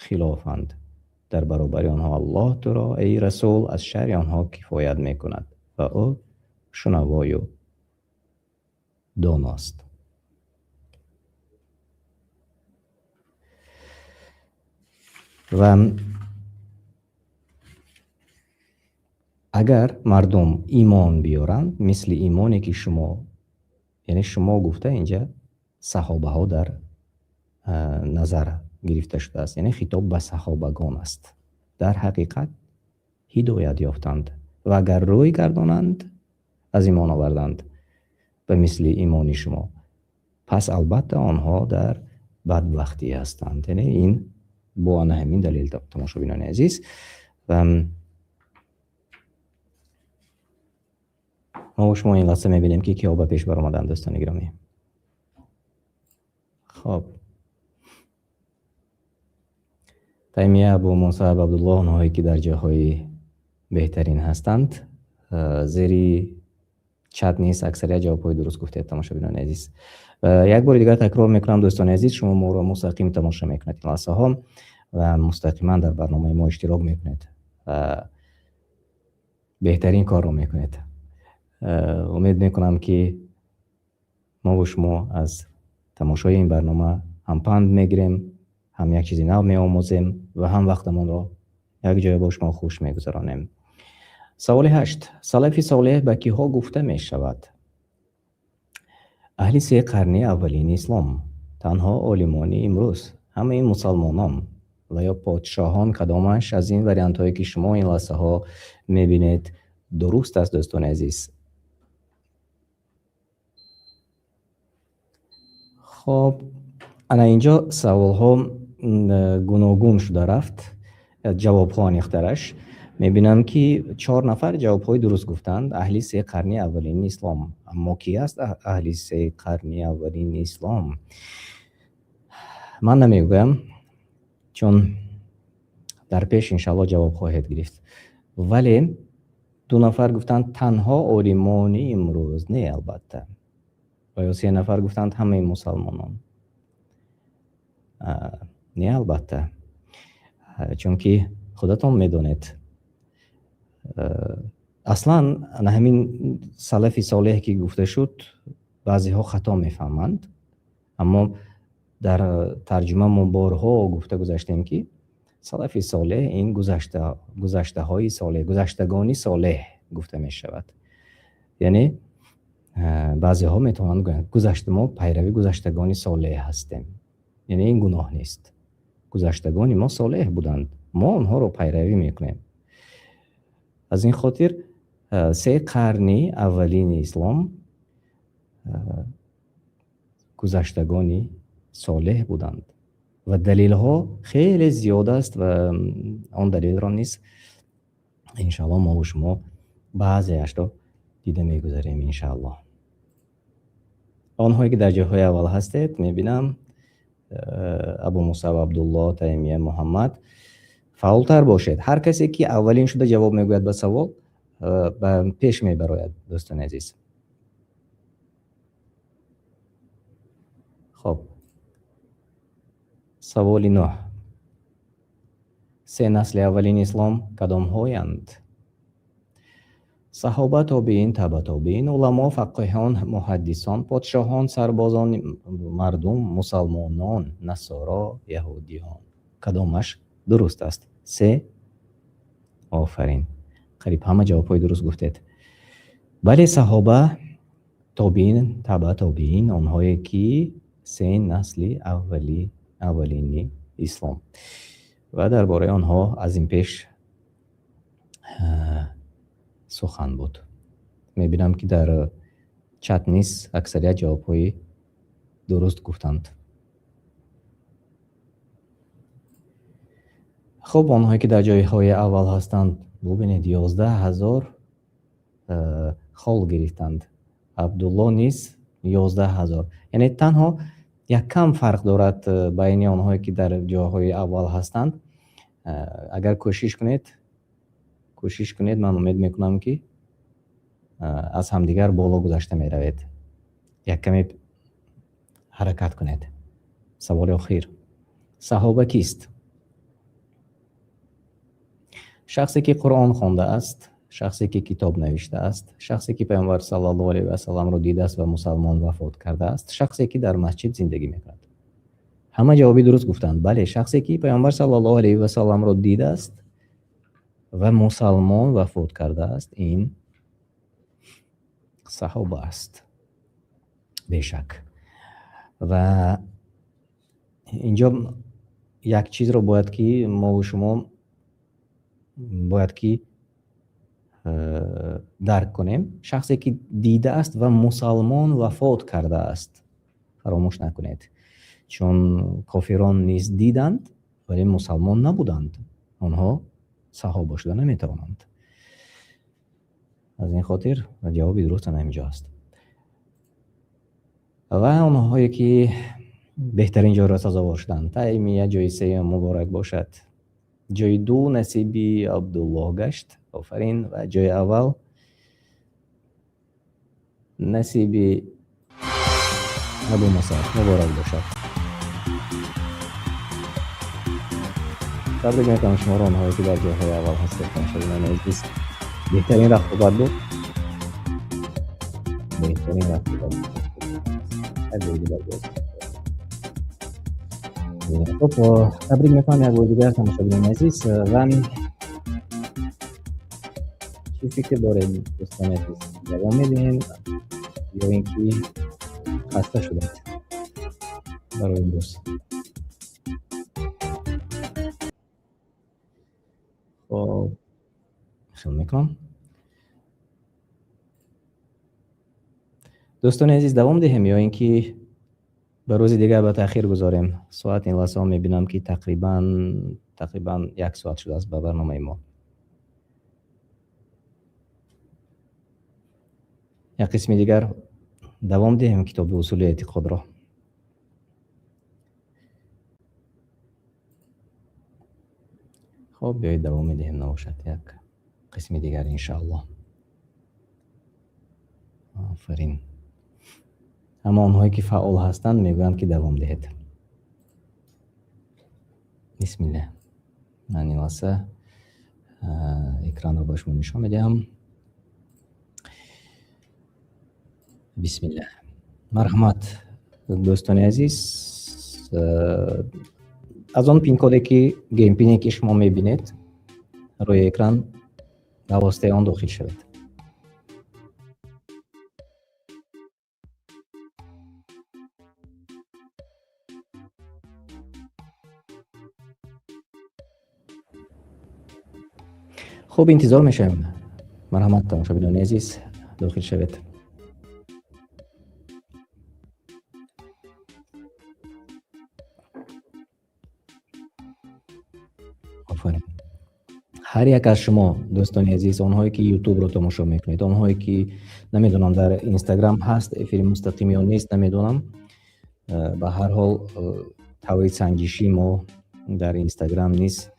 хилофанд. Дар баробари онҳо Аллоҳ туро, эй расул, аз шарри онҳо кифоят мекунад ва ӯ шунавою доност. Ва агар мардум имон биёранд, мисли имоне ки шумо, яъне шумо гуфта инҷа саҳобаҳо дар назар гирифта шудааст, яъне хитоб ба саҳобагон аст. Дар ҳақиқат ҳидоят ёфтанд ва агар рӯй гардонанд, аз имон оварданд ба мисли имони шумо, пас албатта онҳо дар бадбахтӣ ҳастанд. Яъне ин бо ана ҳамин далел, тамошобинони азиз. Ва мо шумо ин лаҳза мебинем ки киҳо ба пеш баромаданд, дӯстони гиромӣ. Хоб, Таймия, Абу Муса, Абу Абдуллоҳ, онҳое ки дар ҷойҳои беҳтарин ҳастанд, зери Чат нест, аксарият ҷавобҳои дуруст гуфтед, тамошобинони азиз. Як бори дигар такрор мекунам, дӯстони азиз, шумо моро мустақим тамошо мекунед ин лаҳзаҳо ва мустақиман дар барномаи мо иштирок мекунед. Беҳтарин корро мекунед. Умед мекунам, ки мо бо шумо аз тамошои ин барнома ҳам панд мегирем, ҳам як чизи нав меомӯзем ва ҳам вақтамонро якҷоя бо шумо хуш мегузаронем. Саволи ҳашт: салафи солеҳ ба киҳо гуфта мешавад? Аҳли се қарни аввалини ислом, танҳо олимони имрӯз, ҳамаи мусалмонон ва ё подшоҳон. Кадомаш аз ин вариантҳое, ки шумо ин лаҳзаҳо мебинед, дуруст аст, дӯстони азиз? Хоб, ана инҷо саволҳо гуногун шуда рафт, ҷавобҳо аниқтараш. Мебинам, ки чор нафар ҷавобҳои дуруст гуфтанд: аҳли се қарни аввалини ислом. Аммо ки аст аҳли се қарни аввалини ислом? Ман намегӯям, чун дар пеш иншаалло ҷавоб хоҳед гирифт. Вале ду нафар гуфтанд танҳо олимони имрӯз. Не, албатта. Ва ё се нафар гуфтанд ҳамаи мусалмонон. Не, албатта, чунки худатон медонед, аслан ана ҳамин салафи солеҳ ки гуфта шуд, баъзеҳо хато мефаҳманд. Аммо дар тарҷума мо борҳо гуфта гузаштем, ки салафи солеҳ ин гузаштаҳои солеҳ, гузаштагони солеҳ гуфта мешавад. Яъне баъзеҳо метавонанд гӯянд, гузашта мо пайрави гузаштагони солеҳ ҳастем, яъне ин гуноҳ нест, гузаштагони мо солеҳ буданд, мо онҳоро пайравӣ мекунем. Аз ин хотир се қарни аввалини ислом гузаштагони солеҳ буданд ва далелҳо хеле зиёд аст ва он далелро низ иншаалло мо бо шумо баъзеашро дида мегузарем иншаалло. Онҳое ки дар ҷойҳои аввал ҳастед, мебинам, Абу Мусаб, Абдулло, Таймия, Муҳаммад, фаъолтар бошед. Ҳар касе ки аввалин шуда ҷавоб мегӯяд ба савол, ба пеш мебарояд, дӯстони азиз. Хоб, саволи нӯҳ: се насли аввалини ислом кадомҳоянд? Саҳоба, тобиин, таба тобиин, уламо, фақиҳон, муҳаддисон, подшоҳон, сарбозон, мардум, мусалмонон, насоро, яҳудиён. Кадомаш дуруст аст? Се. Офарин, қариб ҳама ҷавобҳои дуруст гуфтед. Бале, саҳоба, тобиин, таба тобиин, онҳое ки се насли аввалини ислом ва дар бораи онҳо аз ин пеш сухан буд. Мебинам, ки дар чат низ аксарият ҷавобҳои дуруст гуфтанд. Хуб, онҳое ки дар ҷойҳои аввал ҳастанд, бубинед, 11 000 хол гирифтанд. Абдулло низ 11 000, яъне танҳо як кам фарқ дорад байни онҳое ки дар ҷойҳои аввал ҳастанд. Агар кӯшиш кунед, кӯшиш кунед, ман умед мекунам, ки аз ҳамдигар боло гузашта меравед. Як каме ҳаракат кунед. Саволи охир: саҳоба кист? Шахсе ки Қуръон хондааст, шахсе ки китоб навиштааст, шахсе ки Паёмбар саллаллоҳу алайҳи васалламро дидааст ва мусалмон вафот кардааст, шахсе ки дар масҷид зиндагӣ мекунад. Ҳама ҷавоби дуруст гуфтанд. Бале, шахсе ки Паёмбар саллаллоҳу алайҳи васалламро дидааст ва мусалмон вафот кардааст, ин саҳоба аст, бешак. Ва инҷо як чизро бояд ки мову шумо бояд ки дарк кунем: шахсе ки дидааст ва мусалмон вафот кардааст, фаромӯш накунед, чун кофирон низ диданд, вале мусалмон набуданд, онҳо саҳоба шуда наметавонанд. Аз ин хотир ҷавоби дуруст ана ҳаминҷо аст. Ва онҳое ки беҳтарин ҷойро сазовор шуданд: Таймия ҷои сеюм, муборак бошад, ҷои ду насиби Абдуллоҳ гашт, офарин, ва ҷои аввал Насиби Абу Мусаб муборак бошад. Табрик мекунам шуморо, онҳое ки дар ҷойҳои аввал ҳастед, тамошобинони азиз. Беҳтарин рақобат буд. Беҳтарин рақобат. Хуб, табрик мекунам як бори дигар, тамошобинони азиз, ва чӣ фикр доред, дӯстони азиз? Давом медиҳем ё ин ки хаста шудед барои имрӯз? Хоб, хел мекунам. Дӯстони азиз, давом диҳем ё ин ки ба рӯзи дигар ба таъхир гузорем? Соат ин лаҳзаҳо мебинам, ки тақрибан як соат шудааст ба барномаи мо. Як қисми дигар давом диҳем китоби усули эътиқодро. Хоб, биёед давом медиҳем, набошад як қисми дигар, иншааллоҳ. Офарин. Аммо онҳое ки фаъол ҳастанд мегӯянд, ки давом диҳед. Бисмиллаҳ. Ман ин лаҳза экранро ба шумо нишон медиҳам. Бисмиллаҳ. Марҳамат, дӯстони азиз, аз он пинкоде ки геймпине ки шумо мебинед рӯи экран, ба воситаи он дохил шавед. Хуб, интизор мешавем. Марҳамат, тамошобинони азиз, дохил шавед. Офарин. Ҳар як аз шумо, дӯстони азиз, онҳое ки ютубро тамошо мекунед, онҳое ки намедонам дар инстаграм ҳаст эфири мустақим ё нест, намедонам. Ба ҳар ҳол, таври санҷишӣ мо дар инстаграм низ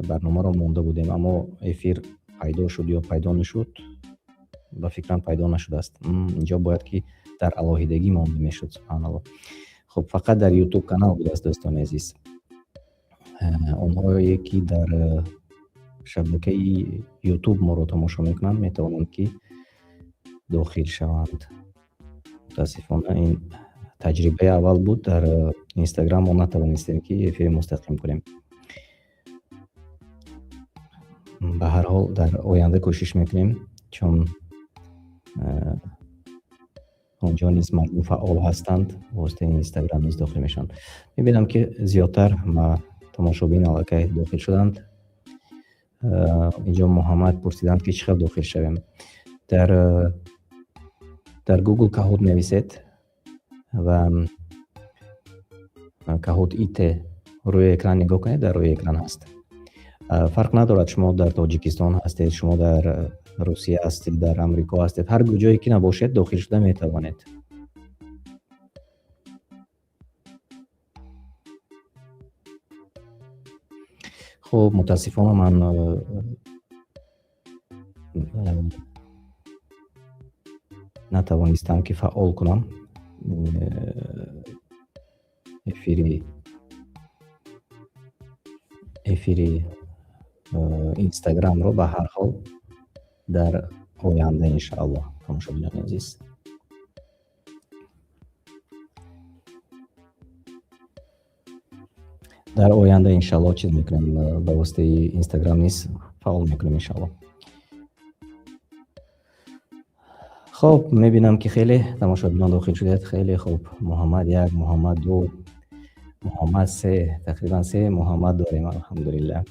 барномаро монда будем, аммо эфир пайдо шуд ё пайдо нашуд, ба фикрам пайдо нашудааст. Инҷо бояд ки дар алоҳидагӣ монда мешуд, субҳаналлоҳ. Хуб, фақат дар ютуб канал будааст, дӯстони азиз. Онҳое ки дар шабакаи ютуб моро тамошо мекунанд, метавонанд ки дохил шаванд. Мутаассифона, ин таҷрибаи аввал буд, дар инстаграм мо натавонистем ки эфири мустақим кунем. Ба ҳар ҳол, дар оянда кӯшиш мекунем, чун онҷо низ мардум фаъол ҳастанд, воситаи инстаграм низ дохил мешаванд. Мебинам, ки зиёдтар ма тамошобин аллакай дохил шуданд. Инҷо Муҳаммад пурсиданд, ки чӣ хел дохил шавем. Дар Google Kahoot нависед ва Kahoot IT рӯи экран нигоҳ кунед, дар рӯи экран ҳаст. Фарқ надорад, шумо дар Тоҷикистон ҳастед, шумо дар Русия ҳастед, дар Амрико ҳастед, ҳар ҷое ки набошед, дохил шуда метавонед. Хуб, мутаассифона ман натавонистам ки фаъол кунам эфири инстаграмро. Ба ҳар ҳол, дар оянда, иншааллоҳ, тамошобинони азиз, дар оянда, иншааллоҳ, чиз мекунем, ба воситаи инстаграм низ фаъол мекунем, иншааллоҳ. Хуб, мебинам, ки хеле тамошобинон дохил шудед. Хеле хуб. Муҳаммад як, Муҳаммад ду, Муҳаммад се, тақрибан се Муҳаммад дорем, алҳамдулиллаҳ.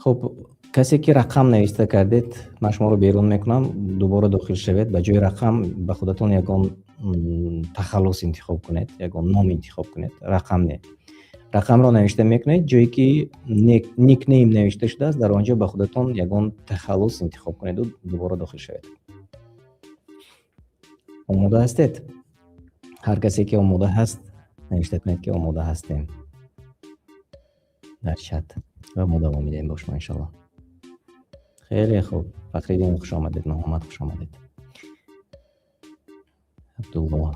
Хуб, касе ки рақам нависта кардед, ман шуморо берун мекунам, дубора дохил шавед. Ба ҷои рақам ба худатон ягон тахаллус интихоб кунед, ягон ном интихоб кунед, рақам не. Рақамро навишта мекунед, ҷое ки никнейм навишта шудааст, дар он ҷо ба худатон ягон тахаллус интихоб кунеду дубора дохил шавед. Омода ҳастед? Ҳар касе ки омода ҳаст, навишта кунед, ки омода ҳастем дар чат. Ва мо давом медиҳем бо шумо, иншоаллоҳ. Хеле хуб. Фахриддин, хуш омадед. Муҳаммад, хуш омадед. Абдуллоҳ,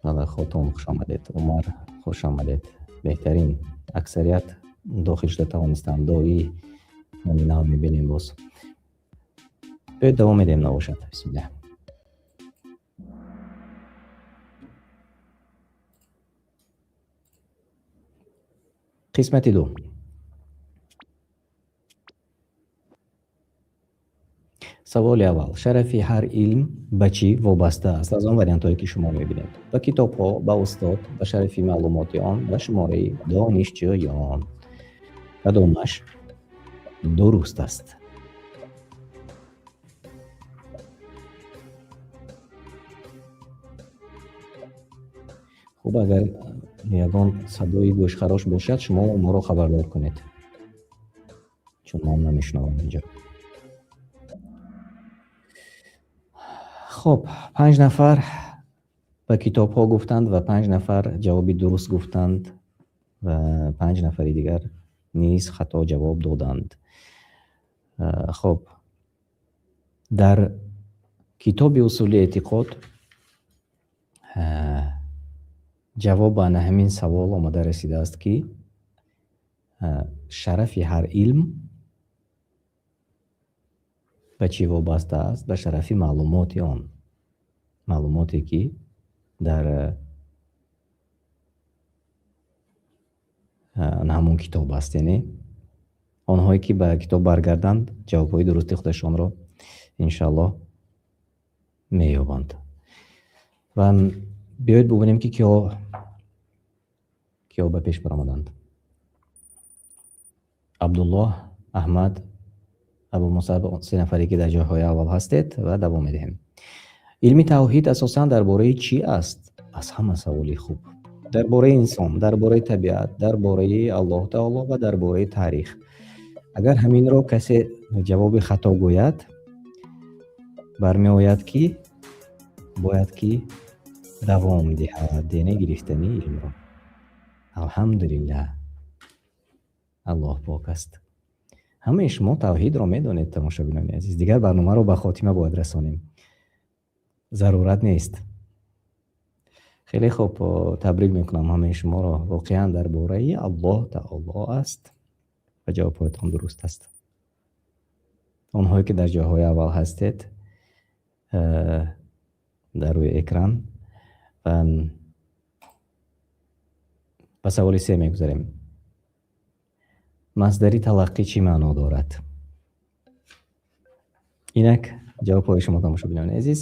Бала Хотун, хуш омадед. Умар, хуш омадед. Беҳтарин, аксарият дохил шуда тавонистанд. Дои номи нав мебинем боз. Биёед, давом медиҳем, набошад. Бисмиллаҳ. Қисмати ду. Саволи аввал. Шарафи ҳар илм ба чӣ вобаста аст? Аз он вариантҳое, ки шумо мебинед. Ба китобҳо, ба устод, ба шарафи маълумоти он, ба шумораи донишҷӯён. Кадомаш дуруст аст? Хуб, агар ягон садои гӯшхарош бошад, шумо моро хабардор кунед, чун ман намешунавам инҷо. Хуб, 5 нафар ба китобҳо гуфтанд ва 5 нафар ҷавоби дуруст гуфтанд ва 5 нафари дигар низ хато ҷавоб доданд. Хуб, дар китоби усули эътиқод ҷавоб ба ана ҳамин савол омада расидааст, ки шарафи ҳар илм ба чӣ вобаста аст? Ба шарафи маълумоти он. Маълумоте, ки дар ҳамон китоб аст. Яъне онҳое, ки ба китоб баргарданд, ҷавобҳои дурусти худашонро иншааллоҳ меёбанд. Ва биёед бубинем, ки киҳо ба пеш баромаданд. Абдуллоҳ, Аҳмад, Абу Мусаб, се нафаре, ки дар ҷойҳои аввал ҳастед, ва давом медиҳем. Илми тавҳид асосан дар бораи чӣ аст? Аз ҳама саволи хуб. Дар бораи инсон, дар бораи табиат, дар бораи Аллоҳ таоло ва дар бораи таърих. Агар ҳаминро касе ҷавоби хато гӯяд, бармеояд, ки бояд ки давом диҳад, яъне гирифтани илмро. Алҳамдулиллаҳ, Аллоҳ пок аст. Ҳамаи шумо тавҳидро медонед, тамошобинони азиз. Дигар барномаро ба хотима бояд расонем. Зарурат нест. Хеле хуб, табрик мекунам ҳамаи шуморо. Воқеан дар бораи Аллоҳ таоло аст ва ҷавобҳоятон дуруст аст. Онҳое, ки дар ҷойҳои аввал ҳастед, дар рӯи экран. Ба саволи се мегузарем. Масдари талаққӣ чӣ маъно дорад? Инак ҷавобҳои шумо, тамошобинони азиз.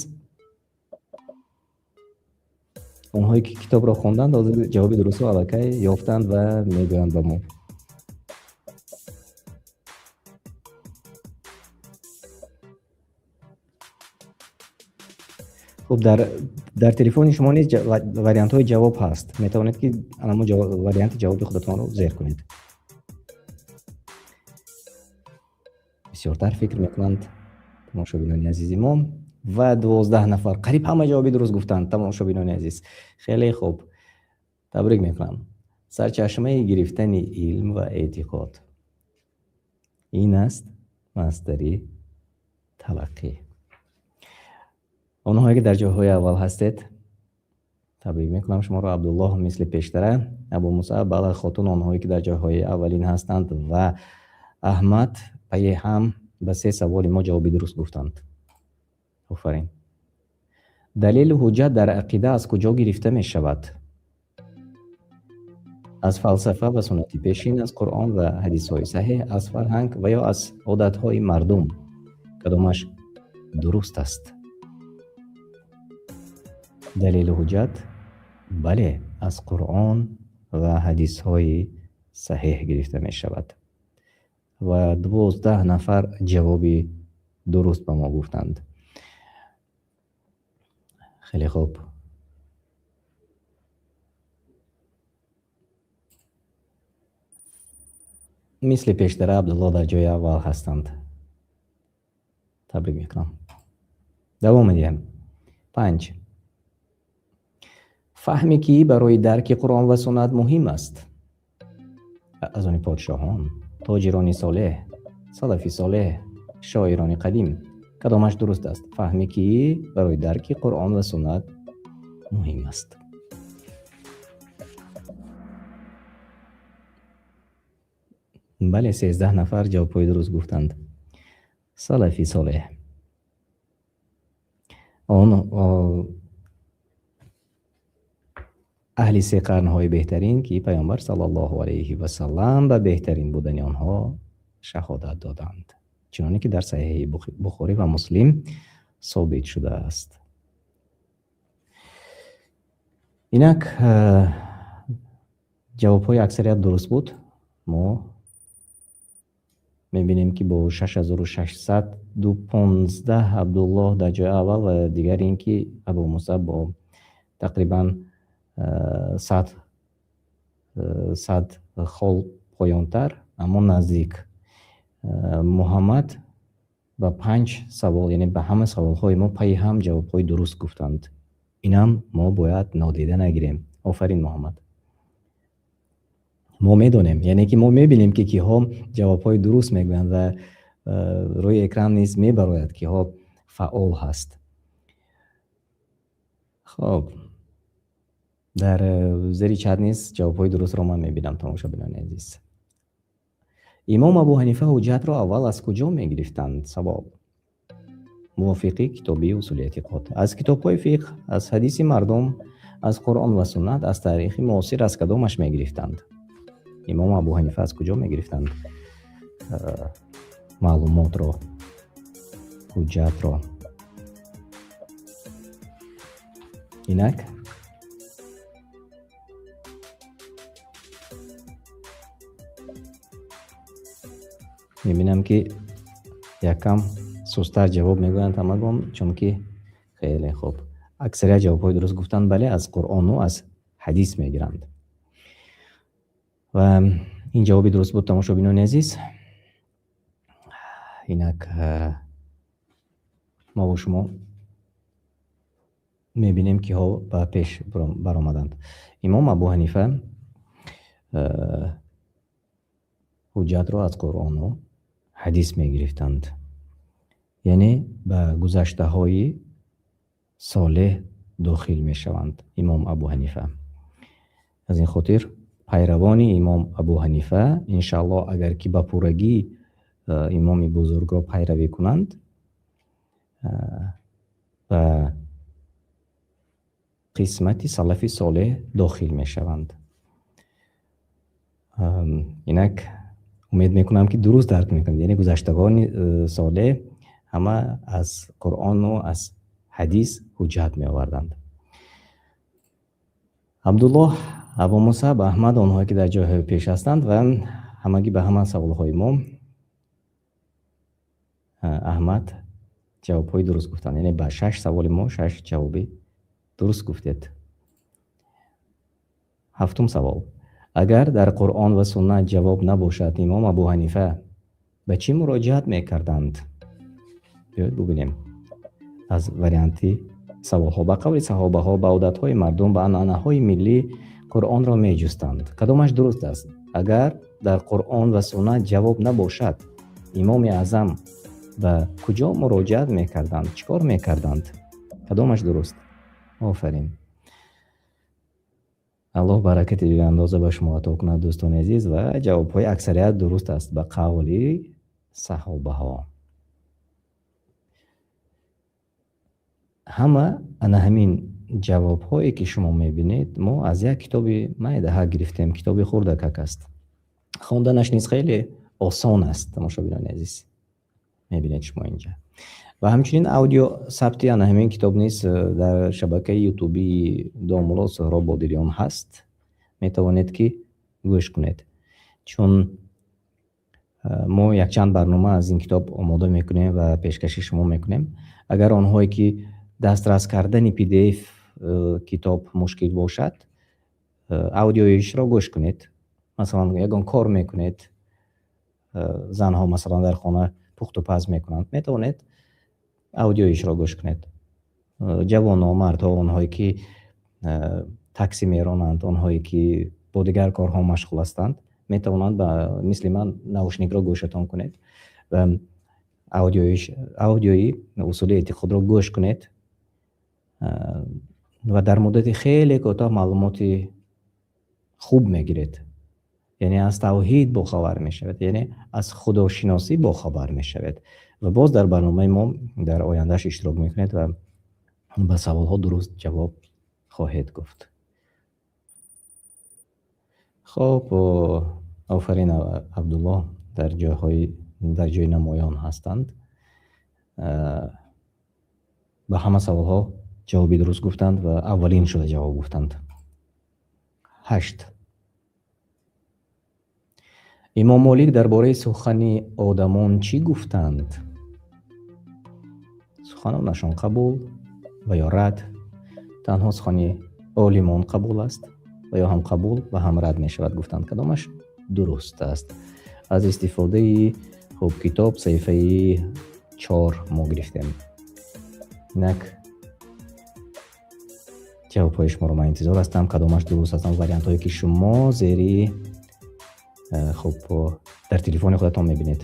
Онҳое, ки китобро хонданд, ҳозир ҷавоби дурустро аллакай ёфтанд ва мегӯянд ба мо. Хуб, дар телефони шумо низ вариантҳои ҷавоб ҳаст. Метавонед, ки ҳамон варианти ҷавоби худатонро зер кунед. Бисёртар фикр мекунанд тамошобинони азизи мо ва 12 нафар қариб ҳама ҷавоби дуруст гуфтанд, тамошобинони азиз. Хеле хуб, табрик мекунам. Сарчашмаи гирифтани илм ва эътиқод ин аст масдари талаққӣ. Онҳое, ки дар ҷойҳои аввал ҳастед, табрик мекунам шуморо. Абдуллоҳ мисли пештара, Абу Мусаб, Бала Хотун, онҳое, ки дар ҷойҳои аввалин ҳастанд ва Аҳмад пайи ҳам ба се саволи мо ҷавоби дуруст гуфтанд. Офарин. Далелу ҳуҷҷат дар ақида аз куҷо гирифта мешавад? Аз фалсафа ва суннати пешин, аз Қуръон ва ҳадисҳои саҳеҳ, аз фарҳанг ва ё аз одатҳои мардум? Кадомаш дуруст аст? Далелу ҳуҷҷат, бале, аз Қуръон ва ҳадисҳои саҳеҳ гирифта мешавад. Ва 12 нафар ҷавоби дуруст ба мо гуфтанд. Хеле хуб. Мисли пештара Абдулло дар ҷои аввал ҳастанд. Табрик мекунам. Давом медиҳем. 5. Фаҳме, ки барои дарки Қуръон ва суннат муҳим аст. Аз они подшоҳон, тоҷирони солеҳ, салафи солеҳ, шоирони қадим. Кадомаш дуруст аст? Фаҳме ки барои дарки Қуръон ва суннат муҳим аст. Бале, 13 нафар ҷавобҳои дуруст гуфтанд. Салафи солеҳ. Он аҳли се қарнҳои беҳтарин, ки Пайғамбар саллаллоҳу алайҳи васаллам ба беҳтарин будани онҳо шаҳодат доданд, чуноне ки дар Саҳиҳи Бухорӣ ва Муслим собит шудааст. Инак ҷавобҳои аксарият дуруст буд. Мо мебинем, ки бо 6615 Абдуллоҳ дар ҷои аввал ва дигар ин ки Абу Муса бо тақрибан 100 хол поёнтар, аммо наздик. Муҳаммад ба 5 савол, яъне ба ҳама саволҳои мо пайи ҳам ҷавобҳои дуруст гуфтанд. Инам мо бояд нодида нагирем. Офарин, Муҳаммад. Мо медонем, яъне ки мо мебинем, ки киҳо ҷавобҳои дуруст мегӯянд ва рӯи экран низ мебарояд, киҳо фаъол ҳаст. Хоб, дар зери чат низ ҷавобҳои дурустро ман мебинам, тамошобинони азиз. Имом Абу Ҳанифа ҳуҷҷатро аввал аз куҷо мегирифтанд? Савол. Мувофиқи китоби усули эътиқод. Аз китобҳои фиқҳ, аз ҳадиси мардум, аз Қуръон ва суннат, аз таърихи муосир, аз кадомаш мегирифтанд? Имом Абу Ҳанифа аз куҷо мегирифтанд маълумотро, ҳуҷҷатро? Инак мебинам, ки якам сустар ҷавоб мегӯянд ҳамагон, чунки хеле хуб аксарият ҷавобҳои дуруст гуфтанд. Бале, аз Қуръону аз ҳадис мегиранд. Ва ин ҷавоби дуруст буд, тамошобинони азиз. Инак мо бо шумо мебинем, киҳо ба пеш баромаданд. Имом Абу Ҳанифа ҳуҷҷатро аз Қуръону ҳадис мегирифтанд, яъне ба гузаштаҳои солеҳ дохил мешаванд имом Абу Ҳанифа. Аз ин хотир пайравони имом Абу Ҳанифа, иншааллоҳ, агар ки ба пуррагӣ имоми бузургро пайравӣ кунанд, ба қисмати салафи солеҳ дохил мешаванд. Инак умед мекунам, ки дуруст дарк мекунед, яъне гузаштагони солеҳ ҳама аз Қуръону аз ҳадис ҳуҷҷат меоварданд. Абдуллоҳ, Абу Мусаб, Аҳмад, онҳое ки дар ҷойҳои пеш ҳастанд ва ҳамагӣ ба ҳама саволҳои мо Аҳмад ҷавобҳои дуруст гуфтанд, яъне ба 6 саволи мо 6 ҷавоби дуруст гуфтед. Ҳафтум савол. Агар дар Қуръон ва суннат ҷавоб набошад, имом Абу Ҳанифа ба чӣ муроҷиат мекарданд? Биёед бубинем аз варианти саволҳо. Ба қавли саҳобаҳо, ба одатҳои мардум, ба анъанаҳои миллӣ, Қуръонро меҷустанд. Кадомаш дуруст аст? Агар дар Қуръон ва суннат ҷавоб набошад, имоми аъзам ба куҷо муроҷиат мекарданд? Чӣ кор мекарданд? Кадомаш дуруст? Офарин. Аллоҳ баракати беандоза ба шумо ато кунад, дӯстони азиз, ва ҷавобҳои аксарият дуруст аст, ба қавли саҳобаҳо. Ҳама ана ҳамин ҷавобҳое ки шумо мебинед, мо аз як китоби майдаҳа гирифтем, китоби хурдакак аст. Хонданаш низ хеле осон аст, тамошобинони азиз. Мебинед шумо инҷа. Ва ҳамчунин аудио сабти ана ҳамин китоб низ дар шабакаи ютубии Домулло Суҳроб Бодилиён ҳаст. Метавонед ки гӯш кунед. Чун мо якчанд барнома аз ин китоб омода мекунем ва пешкаши шумо мекунем. Агар онҳое ки дастрас кардани PDF китоб мушкил бошад, аудиоишро гӯш кунед. Масалан, ягон кор мекунед, занҳо масалан дар хона пухтупаз мекунанд, метавонед аудиоишро гӯш кунед. Ҷавонҳо, мардҳо, онҳое ки такси меронанд, онҳое ки бо дигар корҳо машғул ҳастанд, Метавонанд ба мисли ман наушникро гӯшатон кунед ва аудиои усули эътиқодро гӯш кунед ва дар муддати хеле кӯтоҳ маълумоти хуб мегиред. Яъне аз тавҳид бохабар мешавед, яъне аз худошиносӣ бохабар мешавед ва боз дар барномаи мо дар ояндаш иштирок мекунед ва ба саволҳо дуруст ҷавоб хоҳед гуфт. Хоб, офарин, Абдуллоҳ дар ҷои намоён ҳастанд. Ба ҳама саволҳо ҷавоби дуруст гуфтанд ва аввалин шуда ҷавоб гуфтанд. 8. Имом Молик дар бораи сухани одамон чӣ гуфтанд? Суханонашон қабул ва ё рад? Танҳо сухани олимон қабул аст ва ё ҳам қабул ва ҳам рад мешавад гуфтанд. Кадомаш дуруст аст? Аз истифодаи хуб китоб саҳифаи 4 мо гирифтем. Инак ҷавобҳои шуморо ман интизор ҳастам. Кадомаш дуруст аст? Он вариантҳое ки шумо зери хуб дар телефони худатон мебинед.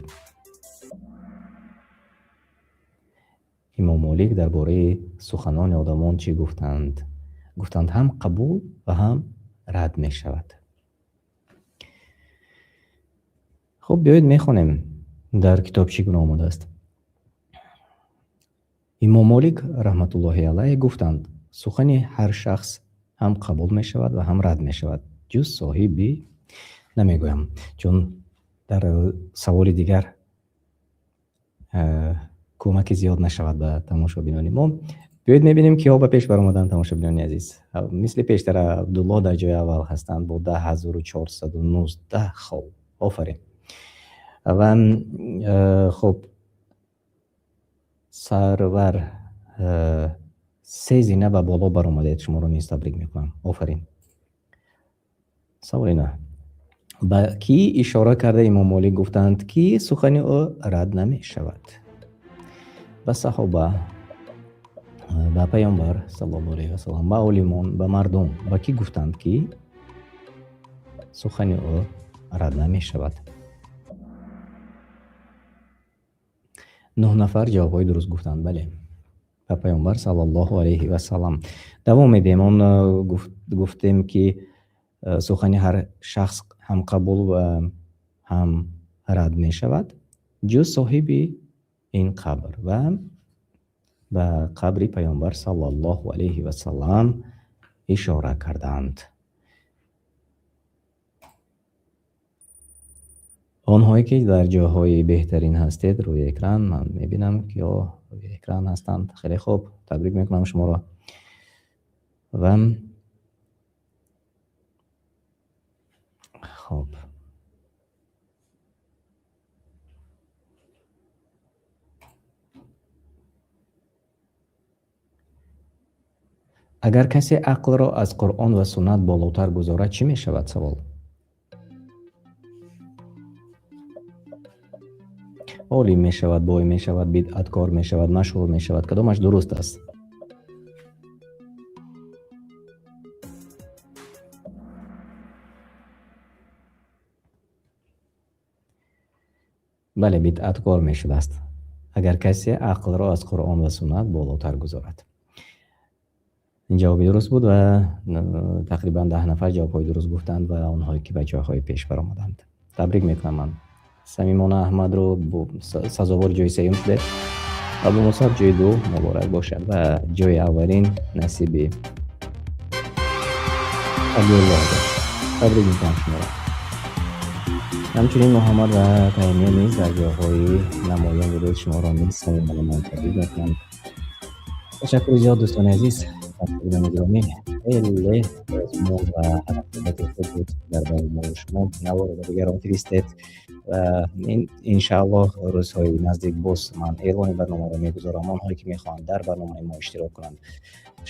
Имом Молик дар бораи суханони одамон чӣ гуфтанд? Гуфтанд ҳам қабул ва ҳам рад мешавад. Хуб, биёед мехонем дар китоб чӣ гуна омадааст. Имом Молик раҳматуллоҳи алайҳ гуфтанд: сухани ҳар шахс ҳам қабул мешавад ва ҳам рад мешавад, ҷуз соҳиби намегӯям, чун дар саволи дигар кӯмаки зиёд нашавад ба тамошобинони мо. Биёед мебинем киҳо ба пеш баромаданд, тамошобинони азиз. Мисли пештар Абдуллоҳ дар ҷои аввал ҳастанд бо 10419 хол. Офарин. Ва хуб, Сарвар 3 зина ба боло баромадед, шуморо низ табрик мекунам. Офарин. Саволи 9. Ба кӣ ишора карда Имом Молик гуфтанд, ки сухани ӯ рад намешавад? Ба саҳоба, ба паёмбар саллаллоҳу алайҳи васаллам, ба олимон, ба мардум. Ба кӣ гуфтанд, ки сухани ӯ рад намешавад? 9 нафар ҷавобҳои дуруст гуфтанд. Бале, ба паёмбар саллаллоҳу алайҳи васаллам. Давом медиҳем. Он гуфтем, ки сухани ҳар шахс ҳам қабул ва ҳам рад мешавад, ҷуз соҳиби ин қабр ва ба қабри паёмбар саллаллоҳу алайҳи васаллам ишора карданд. Онҳое ки дар ҷойҳои беҳтарин ҳастед рӯи экран, ман мебинам ки рӯи экран ҳастанд. Хеле хуб, табрик мекунам шуморо. Ва хуб, агар касе ақлро аз Қуръон ва суннат болотар гузорад, чӣ мешавад? Савол. Олим мешавад, бой мешавад, бидъаткор мешавад, машҳур мешавад. Кадомаш дуруст аст? Бале, бидъаткор мешудааст, агар касе ақлро аз Қуръон ва суннат болотар гузорад. Ин ҷавоби дуруст буд ва тақрибан 10 нафар ҷавобҳои дуруст гуфтанд ва онҳое ки ба ҷойҳои пеш баромаданд. Табрик мекунам ман Самимона Аҳмадро, сазовори ҷои сеюм шудед. Абу Мусаб ҷои ду, муборак бошад, ва ҷои аввалин насиби Абдуллоҳ. Табрик мекунам шуморо. Ҳамчунин Муҳаммад ва Таймия низ дар ҷойҳои намоён будед, шуморо низ самимона ман табрик мекунам. Ташаккури зиёд, дӯстони азиз, тамошобинони гиромӣ. Хеле мо ва ҳаракати хуб буд дар байни мо ва шумо. Наворо ба дигарон фиристед ва иншааллоҳ рӯзҳои наздик боз ман эълони барномаро мегузорам. Онҳое ки мехоҳанд дар барномаи мо иштирок кунанд,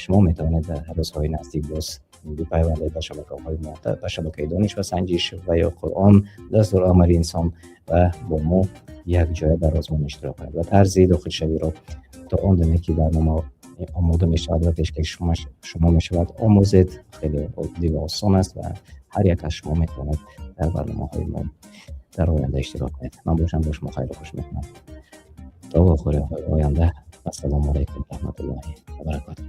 шумо метавонед дар рӯзҳои наздик боз бипайвандед ба шабакаҳои мо, ба шабакаи Дониш ва Санҷиш ва ё Қуръон, дастури амали инсон ва бо мо якҷоя дар озмун иштирок кунед ва тарзи дохилшавиро то он даме ки барнома омода мешавад ва пешкаши шумо мешавад омӯзед. Хеле оддӣ ва осон аст ва Ҳар як аз шумо метавонед дар барномаҳои мо дар оянда иштирок кунед. Ман бошам, бо шумо хайру хуш мекунам то вохӯриҳои оянда. Ассалому алайкум раҳматуллоҳи ва баракотуҳ.